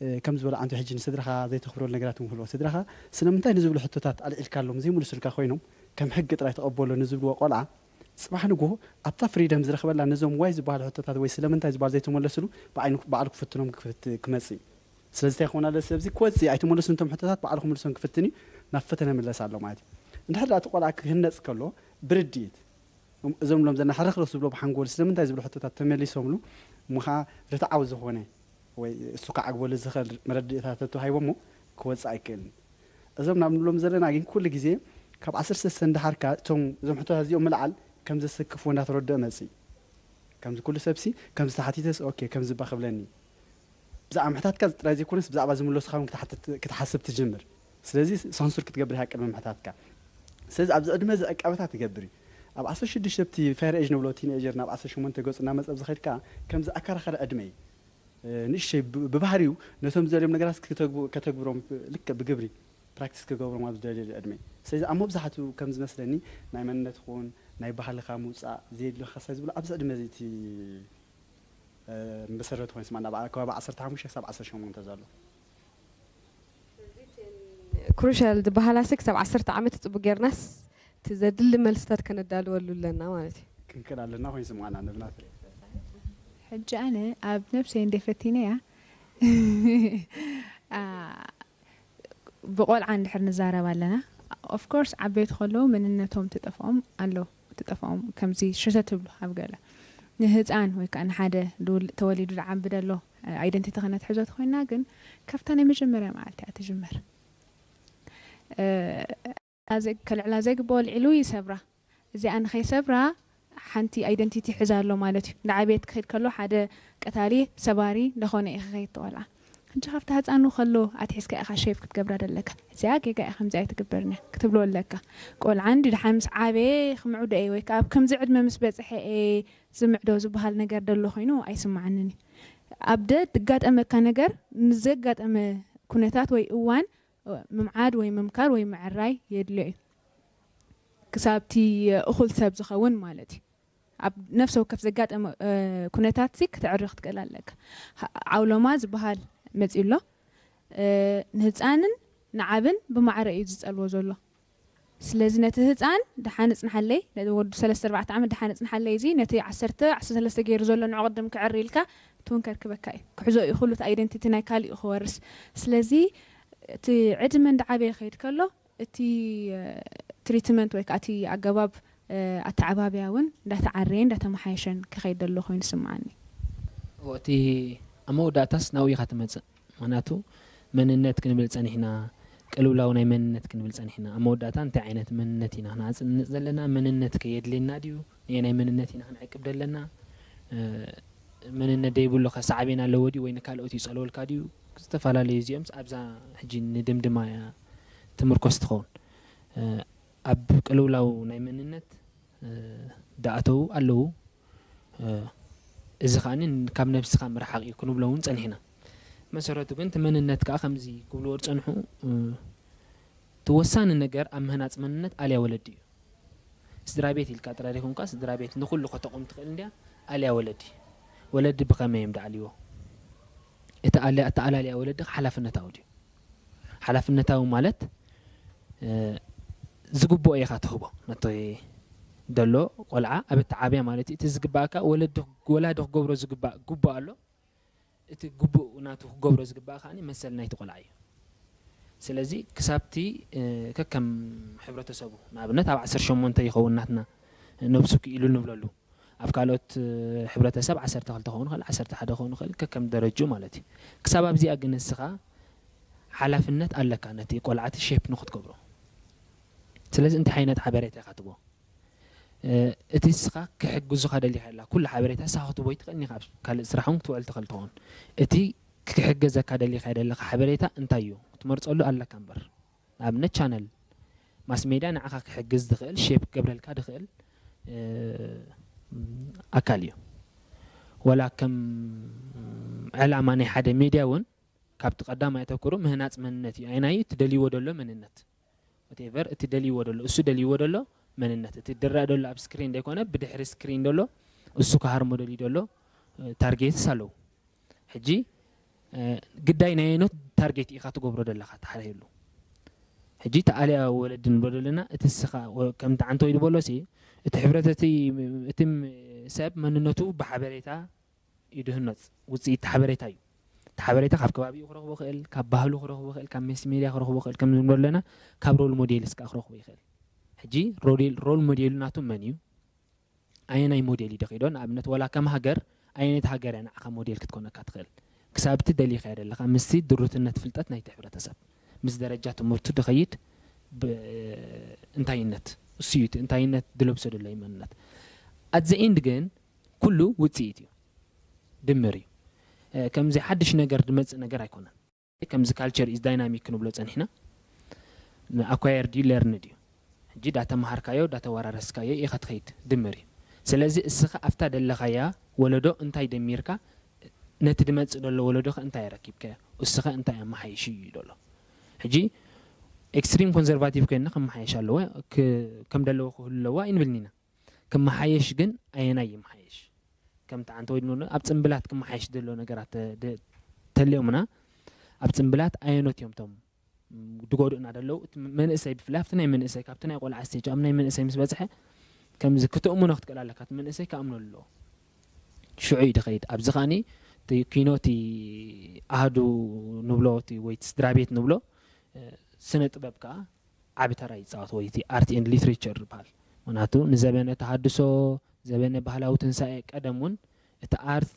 እ፣ ከም ዝበሎ ኣንቱ ሕጂ ንስድራኻ ዘይተኽብረሉ ነገራት እውን ክህልዎ። ስድራኻ ስለምንታይ ንዝብሉ ሕቶታት ኣልዒልካሎም ዘይምልሱልካ ኮይኖም ከም ሕጊ ጥራይ ተቐበሎ ንዝብልዎ ቆልዓ፣ ጽባሕ ንግሆ ኣብታ ፍሪደም ዝረኽበላ ነዞም ዋይ ዝበሃሉ ሕቶታት ወይ ስለምንታይ ዝበሃሉ ዘይተመለስሉ ብዓይኑ፣ ባዕሉ ክፍትኖም ክፍት-፣ ክመጽእ እዩ። ስለዚ እንታይ ክኸውን ኣለዎ? ስለዚ ክወጽእ ኣይተመለሱን እቶም ሕቶታት ባዕሉ ክምልሶም ክፍትን እዩ፣ ናብ ፈተነ ምለስ ኣሎ ማለት እዩ። እንድሕር ደኣ እቲ ቆልዓ ክህነጽ ከሎ ብርድኢት፣ እም-፣ እዞም ሎም ዘለና ሕርኽርኽ ዝብሎ ብሓንጎል ስለምንታይ ዝብሉ ሕቶታት ተመሊሶምሉ፣ እሞ ኸዓ ርትዓዊ ዝኾነ ወይ እሱ ክዓግበሉ ዝኽእል መረድእታት ተተዋሂቦሞ ክወጽእ ኣይክእልን። እዞም ናብ ንብሎም ዘለና ግን ኩሉ ግዜ ካብ ዓሰርተ ሰለስተ እንዳሓርካ እቶም፣ እዞም ሕቶታት እዚኦም ምልዓል ከም ዘሰክፍዎ እንዳተረድኦ መጽእ። ከምዚ ኩሉ ሰብሲ ከምዚ ተሓቲተስ ኦኬ ከምዚ እባ ክብለኒ። ብዛዕባ ምሕታትካ ጥራይ ዘይኮነስ ብዛዕባ ዝምለሱኻ እውን ክትሓትት-፣ ክትሓስብ ትጅምር። ስለዚ ሳንሱር ክትገብር ኢኻ ቅድሚ ምሕታትካ። ስለዚ ኣብዚ ዕድመ እዚ ዕቃበታት ትገብር እዩ። ኣብ ዓሰርተ ሽዱሽተ ኣብቲ ፋየር ኤጅ ንብሎ ቲንኤጀር ናብ ዓሰርተ ሸሞንተ ገጹ እናመጸ ብዝኸይድ ከኣ ከምዚ ኣከራኻሪ ዕድመ እዩ። እ፣ ንእሽተይ ብ-፣ ብባህሪኡ ነቶም ዝደልዮም ነገራት ክተግቡ-፣ ከተግብሮም ልክዕ ብግብሪ ፕራክቲስ ክገብሮም ኣብ ዝደልየሉ ዕድመ እዩ። ስለዚ ኣብ መብዛሕትኡ ከም ዝመስለኒ ናይ መንነት ይኹን ናይ ባህልኻ ምውጻእ ዘየድልዮ ከሳይ ዝብሎ ኣብዚ ዕድመ እዚ እቲ፣ እ፣ መሰረቱ ኮይኑ ስማ ናብ ከባቢ ዓሰርተ ሓሙሽተ ክሳብ ዓሰርተ ሸሞንተ ዘሎ። ክሩሻል ዝበሃላሲ ክሳብ ዓሰርተ ዓመት ጽቡቅ ጌርናስ እቲ ዘድሊ መልስታት ከነዳልወሉ ኣለና ማለት እዩ። ክንክእል ኣለና ኮይኑ ስምዓና ንብና ፍሬ። ሕጂ ኣነ ኣብ ነብሰይ እንደ ፈቲነያ፣ ኣ፣ ብቆልዓ እንድሕር ንዛረብ ኣለና፣ ኦፍ ኮርስ ዓበይቲ ከለዉ መንነቶም ትጠፍኦም ኣለዉ፣ ትጠፍኦም ከምዚ ሽተት ትብሉ ኣብ ገለ ንህፃን ወይ ከዓ ንሓደ ድውል-፣ ተወሊዱ ዝዓቢ ደሎ ኣይደንቲቲ ከነትሕዞ ተኮይና ግን ካብታ ናይ መጀመርያ መዓልቲ እያ ትጅመር። እ፣ ኣዘ-፣ ከልዕላ ዘይግብኦ ኣልዒሉ ይሰብራ። እዚኣ ንኸይሰብራ ሓንቲ ኣይደንቲቲ ሒዛ ኣሎ ማለት እዩ። እንዳዓበየት ክኸይድ ከሎ ሓደ ቀታሊ፣ ሰባሪ እንዳኾነ እዩ ክኸይድ እቲ ቆልዓ። ሕጂ ካብቲ ህፃኑ ከሎ ኣትሒዝካ ኢኻ ሼፕ ክትገብራ ደለካ። እዚኣ ጌጋ እያ፣ ከምዚ ኣይትግበርን እያ ክትብሎ ኣለካ። ቆልዓ እንዲ ድሓን ምስ ዓበየ ክምዕዶ እየ ወይ ከዓ ኣብ ከምዚ ዕድመ ምስ በፅሐ እየ ዝምዕዶ ዝበሃል ነገር ደሎ ኮይኑ ኣይስምዓንን እዩ። ኣብ ደ-፣ ድጋጠመካ ነገር ንዘጋጠመ ኩነታት ወይ እዋን ምምዓድ ወይ ምምካር ወይ ምዕራይ የድልዮ እዩ። ክሳብ እቲ እኹል ሰብ ዝኸውን ማለት እዩ። ኣብ ነፍሲ ወከፍ ዘጋጠመ፣ እ፣ ኩነታት ሲ ክተዕርኽ ትኽእል ኣለካ። ሀ-፣ ዓውሎማ ዝበሃል መጺኡ ኣሎ። እ፣ ንህፃንን ንዓብን ብማዕረ እዩ ዝጸልዎ ዘሎ። ስለዚ ነቲ ህፃን ደሓን እጽንሓለይ፣ ነቲ ወዲ ሰለስተ ኣርባዕተ ዓመት ደሓን እጽንሓለይ፣ እዚ ነቲ ዓሰርተ፣ ዓሰርተ ሰለስተ ገይሩ ዘሎ ንዑ ቅድም ክዕሪ ኢልካ እቲ እውን ከርክበካ እዩ። ክሕዞ እዩ ኩሉ እቲ ኣይደንቲቲ ናይ ካሊኡ ክወርስ። ስለዚ እቲ ዕድመ እንዳዓበየ ክኸይድ ከሎ እቲ፣ እ፣ ትሪትመንት ወይ ከዓ እቲ ኣገባብ፣ እ፣ ኣተዓባብያ እውን እንዳተዓረየ እንዳተመሓየሸን ክኸይድ ዘሎ ኮይኑ ይስምዓኒ። እዎ፣ እቲ ኣብ መወዳእታስ ናብኡ ኢኻ ትመጽእ። ምኽንያቱ መንነት ክንብል ጸኒሕና፣ ቅልውላው ናይ መንነት ክንብል ጸኒሕና። ኣብ መወዳእታ እንታይ ዓይነት መንነት ኢና ክንሃንጽ ዘለና? መንነት ከ የድልየና ድዩ? ነየናይ መንነት ኢና ክንዕቅብ ዘለና? እ፣ መንነት ዘይብሉ ከ ሳዕቤን ኣለዎ ድዩ ወይ ንካልኦት ይጸልወልካ ድዩ? ዝተፈላለዩ እዚኦም ኣብዛ ሕጂ ንድምድማ እያ ትምርኮስ ትኸውን። እ፣ ኣብ ቅልውላው ናይ መንነት፣ እ፣ ደኣተው ኣለዉ። እ፣ እዚ ከኣ ካብ ነብስኻ ምርሓቕ እዩ ክንብሎ እውን ጸኒሕና። መሰረቱ ግን እቲ መንነት ከኣ ከምዚ ክብልዎ ዝጸንሑ፣ እ፣ እቲ ወሳኒ ነገር ኣብ ምህናጽ መንነት ኣልያ ወለዲ እዩ። ስድራ ቤት ኢልካ ጥራይ ዘይኮንካ፣ ስድራ ቤት ንኹሉ ከተቑም ትኽእል እንድያ፣ ኣልያ ወለዲ። ወለዲ ብኸመይ እዮም ደኣልይዎ? እቲ ኣልያ-፣ ኣተኣላልያ ወለዲ ሓላፍነታዊ ድዩ? ሓላፍነታዊ ማለት፣ እ፣ ዝግብኦ ኢኻ ትህቦ። ነቲ ደሎ ቆልዓ ኣብ እተዓብያ ማለት እዩ። እቲ ዝግባእካ ወለዲ፣ ወላዲ ክገብሮ ዝግባእ ግቡእ ኣሎ። እቲ ግቡእ ናቱ ክገብሮ ዝግባእ ከኣ መሰል ናይቲ ቆልዓ እዩ። ስለዚ ክሳብቲ ከከም ሕብረተሰቡ፣ ንኣብነት ኣብ ዓሰርተ ሸሞንተ ይኸውን ናትና ነብሱ ክኢሉ ንብለሉ፣ ኣብ ካልኦት ሕብረተሰብ ዓሰርተ ክልተ ክኸውን ይኽእል፣ ዓሰርተ ሓደ ክኸውን ይኽእል፣ ከከም ደረጅኡ ማለት እዩ። ክሳብ ኣብዚኣ ግን ንስኻ ሓላፍነት ኣለካ ነቲ ቆልዓቲ ሼፕ ንክትገብሮ። ስለዚ እንታይ ዓይነት ሓበሬታ ኢኻ ትቦ? እቲ ንስኻ ክሕግዙኻ ደሊኻ የላ ኩሉ ሓበሬታ ንስኻ ክትቦ ይትኽእል ኢኻ፣ ካልእ ስራሕ እውን ክትውዕል ትኽእል ትኸውን። እቲ ክሕገዘካ ደሊኻ የደለኻ ሓበሬታ እንታይ እዩ ክትመርፀሉ ኣለካ እምበር፣ ንኣብነት ቻነል ማስ ሜድያ ንዓኻ ክሕግዝ ዝኽእል ሼፕ ክገብረልካ ዝኽእል ኣካል እዩ። ወላ ከም ዕላማ ናይ ሓደ ሜድያ እውን ካብቲ ቀዳማይ ኣተኩሩ ምህናፅ መንነት እዩ። ኣይናይ ትደልይዎ ደሎ መንነት፣ ወቴቨር እቲ ደልይዎ ደሎ፣ እሱ ደልይዎ ደሎ መንነት፣ እቲ ድረእ ደሎ ኣብ ስክሪን ዘይኮነ ብድሕሪ ስክሪን ደሎ እሱ ክሃርሞ ደልዩ ደሎ ታርጌትስ ኣለዉ። ሕጂ ግዳይ ናይ ኣየኖት ታርጌት ኢኻ ትገብሮ ደለኻ ተሓርየሉ። ሕጂ ተኣልያ ወለዲ ንብሎ ደለና፣ እቲ ስኻ ከምቲ ዓንተወይ ዝበሎ ሲ እቲ ሕብረተቲ እቲ ሰብ መንነቱ ብሓበሬታ እዩ ድህነፅ፣ ውፅኢት ሓበሬታ እዩ። እቲ ሓበሬታ ካብ ከባቢኡ ክረኽቦ ክእል፣ ካብ ባህሉ ክረኽቦ ክእል፣ ካብ ሜስ ሜድያ ክረኽቦ ክእል፣ ከም ዝብሎ ኣለና ካብ ሮል ሞዴልስ ከዓ ክረኽቦ ይኽእል። ሕጂ ሮል ሞዴሉ ናቱ መን እዩ? ኣየናይ ሞዴል እዩ ደኺዶ? ንኣብነት ዋላ ከም ሃገር ኣየነይቲ ሃገር እያ ንዓኻ ሞዴል ክትኮነካ ትኽእል? ክሳብ እቲ ደሊኻ እያ ደለኻ ምስቲ ድሩትነት ፍልጠት ናይቲ ሕብረተሰብ ምስ ደረጃ ትምህርቱ ድኸይድ ብ- እንታይነት እሱ እዩ እቲ እንታይነት ድለብሶ ደሎ መንነት። ኣት ዘ ኤንድ ግን ኩሉ ውፅኢት እዩ፣ ድምር እዩ። ከምዚ ሓድሽ ነገር ድመፅእ ነገር ኣይኮነን። ከምዚ ካልቸር ኢዝ ዳይናሚክ ክንብሎ ፀኒሕና፣ ኣኳየርድ እዩ፣ ለርንድ እዩ። ሕጂ ዳተምሃርካዮ ዳተወራረስካዮ ኢኻ ትኸይድ፣ ድምር እዩ። ስለዚ እስኻ ኣብታ ደለኻያ ወለዶ እንታይ ደሚርካ ነቲ ድመፅእ ደሎ ወለዶኸ እንታይ ኣረኪብካዮ፣ እስኸ እንታይ ኣመሓይሽ እዩ ደሎ። ሕጂ ኤክስትሪም ኮንዘርቫቲቭ ኮይና ክመሓየሽ ኣለዎ፣ ከም ደለዎ ክህሉ ኣለዎ ኣይንብልን ኢና። ክመሓየሽ ግን ኣየናይ ይመሓየሽ? ከምቲ ዓንተ ወይ ድማ ኣብ ፅምብላት ክመሓየሽ ዘሎ ነገራት ተልዮምና፣ ኣብ ፅምብላት ኣየኖት እዮም ቶም ድጎድኡና ደለዉ? እቲ መንእሰይ ብፍላይ ኣብቲ ናይ መንእሰይ ካብቲ ናይ ቆልዓ ስቴጅ ኣብ ናይ መንእሰይ ምስ በፅሐ ከምዚ ክትእምኖ ክትክእል ኣለካ። እቲ መንእሰይ ክኣምኖ ኣለዎ። ሽዑ እዩ ድኸይድ። ኣብዚ ከኣኒ ኪኖ እቲ ኣህዱ ንብሎ ወይ ስድራ ቤት ንብሎ ስነ ጥበብ ከዓ ዓቢ ተራ ይፃወት ወይ እቲ ኣርት ኤንድ ሊትሬቸር ዝበሃል። ምክንያቱ ንዘበነ ተሃድሶ፣ ዘበነ ባህላዊ ትንሳኤ ቀደም እውን እቲ ኣርት፣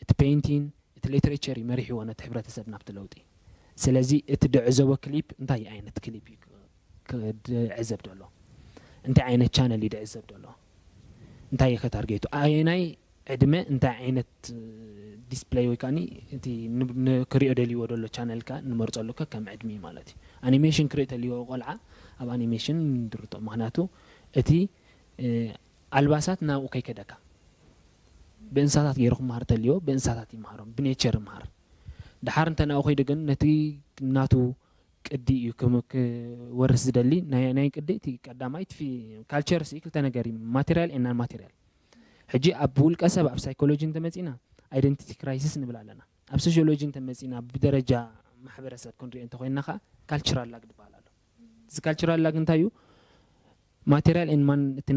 እቲ ፔይንቲን፣ እቲ ሊትሬቸር እዩ መሪሕዎ ነቲ ሕብረተሰብ ናብቲ ለውጢ። ስለዚ እቲ ድዕዘቦ ክሊፕ እንታይ ዓይነት ክሊፕ እዩ ድዕዘብ ደሎ? እንታይ ዓይነት ቻነል እዩ ድዕዘብ ደሎ? እንታይ እዩ ከታርጌቱ? ኣየናይ ዕድመ እንታይ ዓይነት ዲስፕለይ ወይ ከዓኒ እቲ ክሪኦ ደልይዎ ደሎ ቻነልካ ንመርፀሉ ከከም ዕድሚ ማለት እዩ። ኣኒሜሽን ክሪኦ ተልይዎ ቆልዓ ኣብ ኣኒሜሽን ድርቶ። ምክንያቱ እቲ ኣልባሳት ናብኡ ከይከደካ ብእንስሳታት ገይሩ ክመሃር ተልዮ ብእንስሳታት ይመሃሮም ብኔቸር ይመሃር። ድሓር እንተ ናብኡ ከይዱ ግን ነቲ ናቱ ቅዲ እዩ ክወርስ ዝደሊ። ናይ ቅዲ እቲ ቀዳማይ ካልቸር ሲ ክልተ ነገር እዩ፣ ማቴሪያል ኤናን ማቴሪያል። ሕጂ ኣብ ውልቀ ሰብ ኣብ ሳይኮሎጂ እንተመፂና ኣይደንቲቲ ክራይሲስ ንብል ኣለና። ኣብ ሶሽዮሎጂ እንተመፂና ብደረጃ ማሕበረሰብ ክንሪኦ እንተኮይንና ከዓ ካልቸራል ላግ ዝበሃል ኣሎ። እዚ ካልቸራል ላግ እንታይ እዩ? ማቴሪያል ኤን ማን እቲ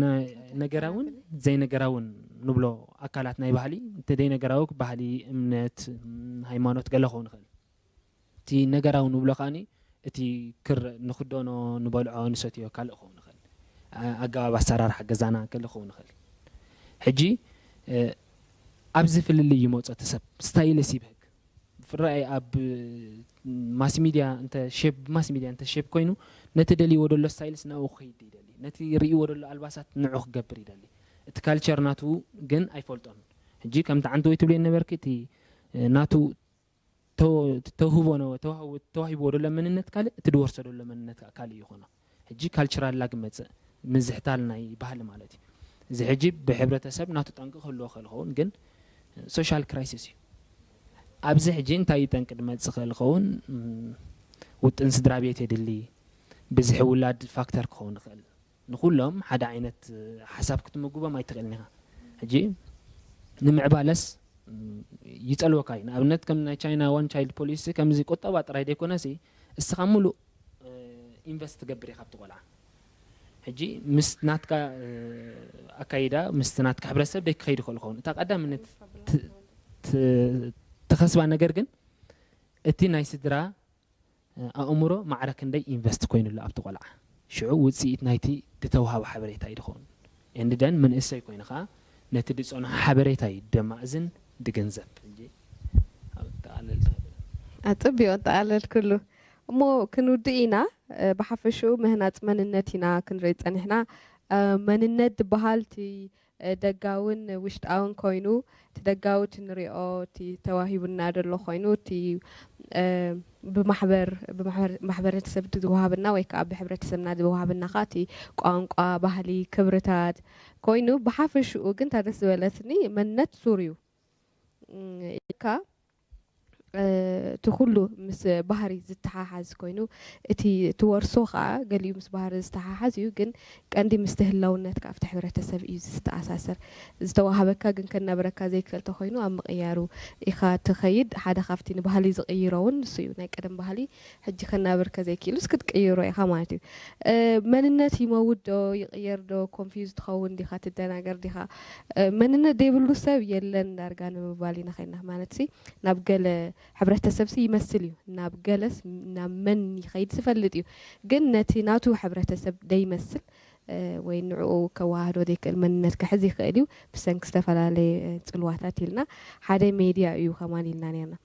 ነገራውን ዘይነገራውን ንብሎ ኣካላት ናይ ባህሊ፣ እቲ ዘይነገራዊ ባህሊ፣ እምነት፣ ሃይማኖት ገለ ክኸውን ይኽእል። እቲ ነገራዊ ንብሎ ከዓኒ እቲ ክር ንኽደኖ፣ ንበልዖ፣ ንሰትዮ ካልእ ክኸውን ይኽእል። ኣገባብ ኣሰራርሓ ገዛና ገለ ክኸውን ይኽእል። ሕጂ ኣብዚ ፍልልይ ይመፆ እቲ ሰብ ስታይልስ ይብህግ። ብፍላይ ኣብ ማስ ሚድያ እንተ ሼፕ ብማስ ሚድያ እንተ ሼፕ ኮይኑ ነቲ ደልይዎ ደሎ ስታይልስ ናብኡ ክኸይድ ይደሊ፣ ነቲ ርእይዎ ደሎ ኣልባሳት ንዑ ክገብር ይደሊ። እቲ ካልቸር ናቱ ግን ኣይፈልጦን። ሕጂ ከምቲ ዓንተ ወይ ትብልዮ ነበርኪ እቲ ናቱ ተውህቦ ተዋሂብዎ ደሎ መንነት ካልእ እቲ ድወርሶ ደሎ መንነት ካልእ ይኾኖ። ሕጂ ካልቸራል ላግ መፅእ ምዝሕታል ናይ ባህሊ ማለት እዩ። እዚ ሕጂ ብሕብረተሰብ ናቱ ጠንቂ ክህልዎ ክእል ኸውን ግን ሶሻል ክራይሲስ እዩ። ኣብዚ ሕጂ እንታይ እዩ ጠንቂ ድመፅእ ክእል ኸውን? ውጥን ስድራ ቤት የድሊ፣ ብዝሒ ውላድ ፋክተር ክኸውን ይኽእል። ንኩሎም ሓደ ዓይነት ሓሳብ ክትምግቦም ኣይትኽእልን ኢኻ። ሕጂ ንምዕባለስ ይፀልወካ እዩ። ንኣብነት ከም ናይ ቻይና ዋን ቻይልድ ፖሊሲ ከምዚ ቁጠባ ጥራይ ዘይኮነሲ እስኻ ሙሉእ ኢንቨስት ትገብር ኢኻ ኣብቲ ቆልዓ። ሕጂ ምስ ናትካ ኣካይዳ ምስ ናትካ ሕብረተሰብ ደይ ክኸይድ ይኽእል ይኸውን። እታ ቀዳምነት ትኸስባ ነገር ግን እቲ ናይ ስድራ ኣእምሮ ማዕረ ክንደይ ኢንቨስት ኮይኑሉ ኣብቲ ቆልዓ ሽዑ ውፅኢት ናይቲ ዝተዋሃበ ሓበሬታ እዩ ዝኸውን። And then መንእሰይ ኮይኑ ከዓ ነቲ ዝፀንሖ ሓበሬታ እዩ ደማእዝን ድግንዘብ። ሕጂ ኣብ ጠቓለል ኣፅቢዮ ኣጠቓለልክሉ እሞ ክንውድእ ኢና። ብሓፈሽኡ ምህናፅ መንነት ኢና ክንርኢ ፀኒሕና። መንነት ዝበሃል እቲ ደጋውን ውሽጣውን ኮይኑ እቲ ደጋዊ እቲ ንሪኦ እቲ ተዋሂቡና ዘሎ ኮይኑ እቲ ብማሕበር ማሕበረተሰብ ዝወሃብና ወይ ከዓ ብሕብረተሰብና ዝወሃብና ከዓ እቲ ቋንቋ፣ ባህሊ፣ ክብርታት ኮይኑ ብሓፈሽኡ ግን እታ ደስ ዝበለትኒ መንነት ሱር እዩ ኢልካ እቲ ኩሉ ምስ ባህሪ ዝተሓሓዝ ኮይኑ እቲ ትወርሶ ከዓ ገሊኡ ምስ ባህሪ ዝተሓሓዝ እዩ፣ ግን ቀንዲ ምስቲ ህላውነትካ ኣብቲ ሕብረተሰብ እዩ ዝተኣሳሰር። ዝተዋሃበካ ግን ከናብረካ ዘይክእል ተኮይኑ ኣብ ምቕያሩ ኢኻ ትኸይድ። ሓደ ካብቲ ንባህሊ ዝቕይሮ እውን ንሱ እዩ። ናይ ቀደም ባህሊ ሕጂ ከናብርከ ዘይክእሉስ ክትቅይሮ ኢኻ ማለት እዩ። መንነት ይመውት ዶ ይቕየር ዶ ኮንፊውዝ ትኸውን ዲኻ ትደናገር ዲኻ? መንነት ዘይብሉ ሰብ የለን ዳርጋ ንምባል ኢና ከይና ማለት ሲ ናብ ገለ ሕብረተሰብ ሲ ይመስል እዩ። ናብ ገለስ ናብ መን ይኸይድ ዝፈልጥ እዩ። ግን ነቲ ናቱ ሕብረተሰብ ደይመስል ወይ ንዕኡ ከወሃህዶ ዘይክእል መንነት ክሕዝ ይኽእል እዩ። ብሰንኪ ዝተፈላለየ ፅልዋታት ኢልና ሓደ ሜድያ እዩ ከማን ኢልና ነርና።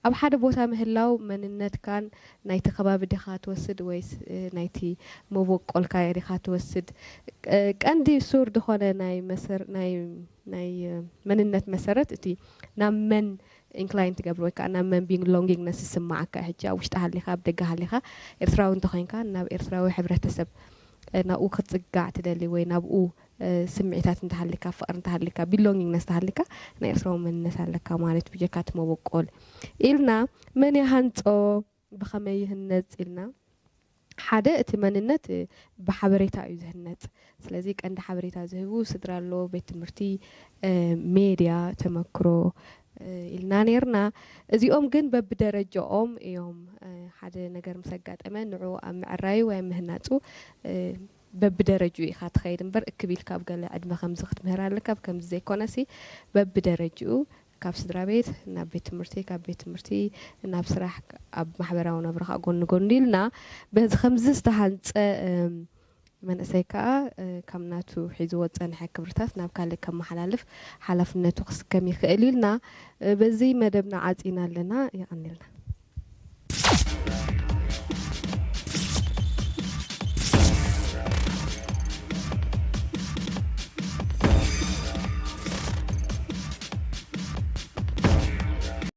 ኣብ ሓደ ቦታ ምህላው መንነትካን ናይቲ ከባቢ ዲኻ ትወስድ ወይስ ናይቲ መበቆልካ ዲኻ ትወስድ? ቀንዲ ሱር ዝኾነ ናይ መንነት መሰረት እቲ ናብ መን ኢንክላይን ትገብር ወይ ከዓ ናብ መን ቢሎንጊንግነስ ዝስማዓካ ሕጂ ኣብ ውሽጢ ሃሊኻ ኣብ ደገ ሃሊኻ ኤርትራዊ እንተኮይንካ ናብ ኤርትራዊ ሕብረተሰብ ናብኡ ክትፅጋዕ ትደሊ ወይ ናብኡ ስምዒታት እንተሃሊካ ፍቅሪ እንተሃሊካ ቢሎንጊንግነስ እንተሃሊካ ናይ ኤርትራዊ መንነት ኣለካ ማለት ብጀካ እቲ መበቆል ኢልና መን ይሃንፆ ብኸመይ ይህነፅ ኢልና ሓደ እቲ መንነት ብሓበሬታ እዩ ዝህነፅ። ስለዚ ቀንዲ ሓበሬታ ዝህቡ ስድራ ኣሎ፣ ቤት ትምህርቲ፣ ሜድያ፣ ተመክሮ ኢልና ነርና። እዚኦም ግን በብደረጃኦም እዮም። ሓደ ነገር ምስ ኣጋጠመ ንዑ ኣብ ምዕራዩ ወይ ኣብ ምህናፁ በብደረጅኡ ኢኻ ትኸይድ እምበር እክብ ኢልካ ኣብ ገለ ዕድመ ከምዚ ክትምህር ኣለካ ኣብ ከምዚ ዘይኮነሲ በብደረጅኡ ካብ ስድራ ቤት ናብ ቤት ትምህርቲ ካብ ቤት ትምህርቲ ናብ ስራሕ ኣብ ማሕበራዊ ነብርኻ ጎኒ ጎኒ ኢልና በዚ ከምዚ ዝተሃንፀ መንእሰይ ከዓ ካብ ናቱ ሒዝዎ ዝፀንሐ ክብርታት ናብ ካልእ ከመሓላልፍ ሓላፍነቱ ክስከም ይኽእል ኢልና በዚ መደብና ዓፂና ኣለና። የቐንልና።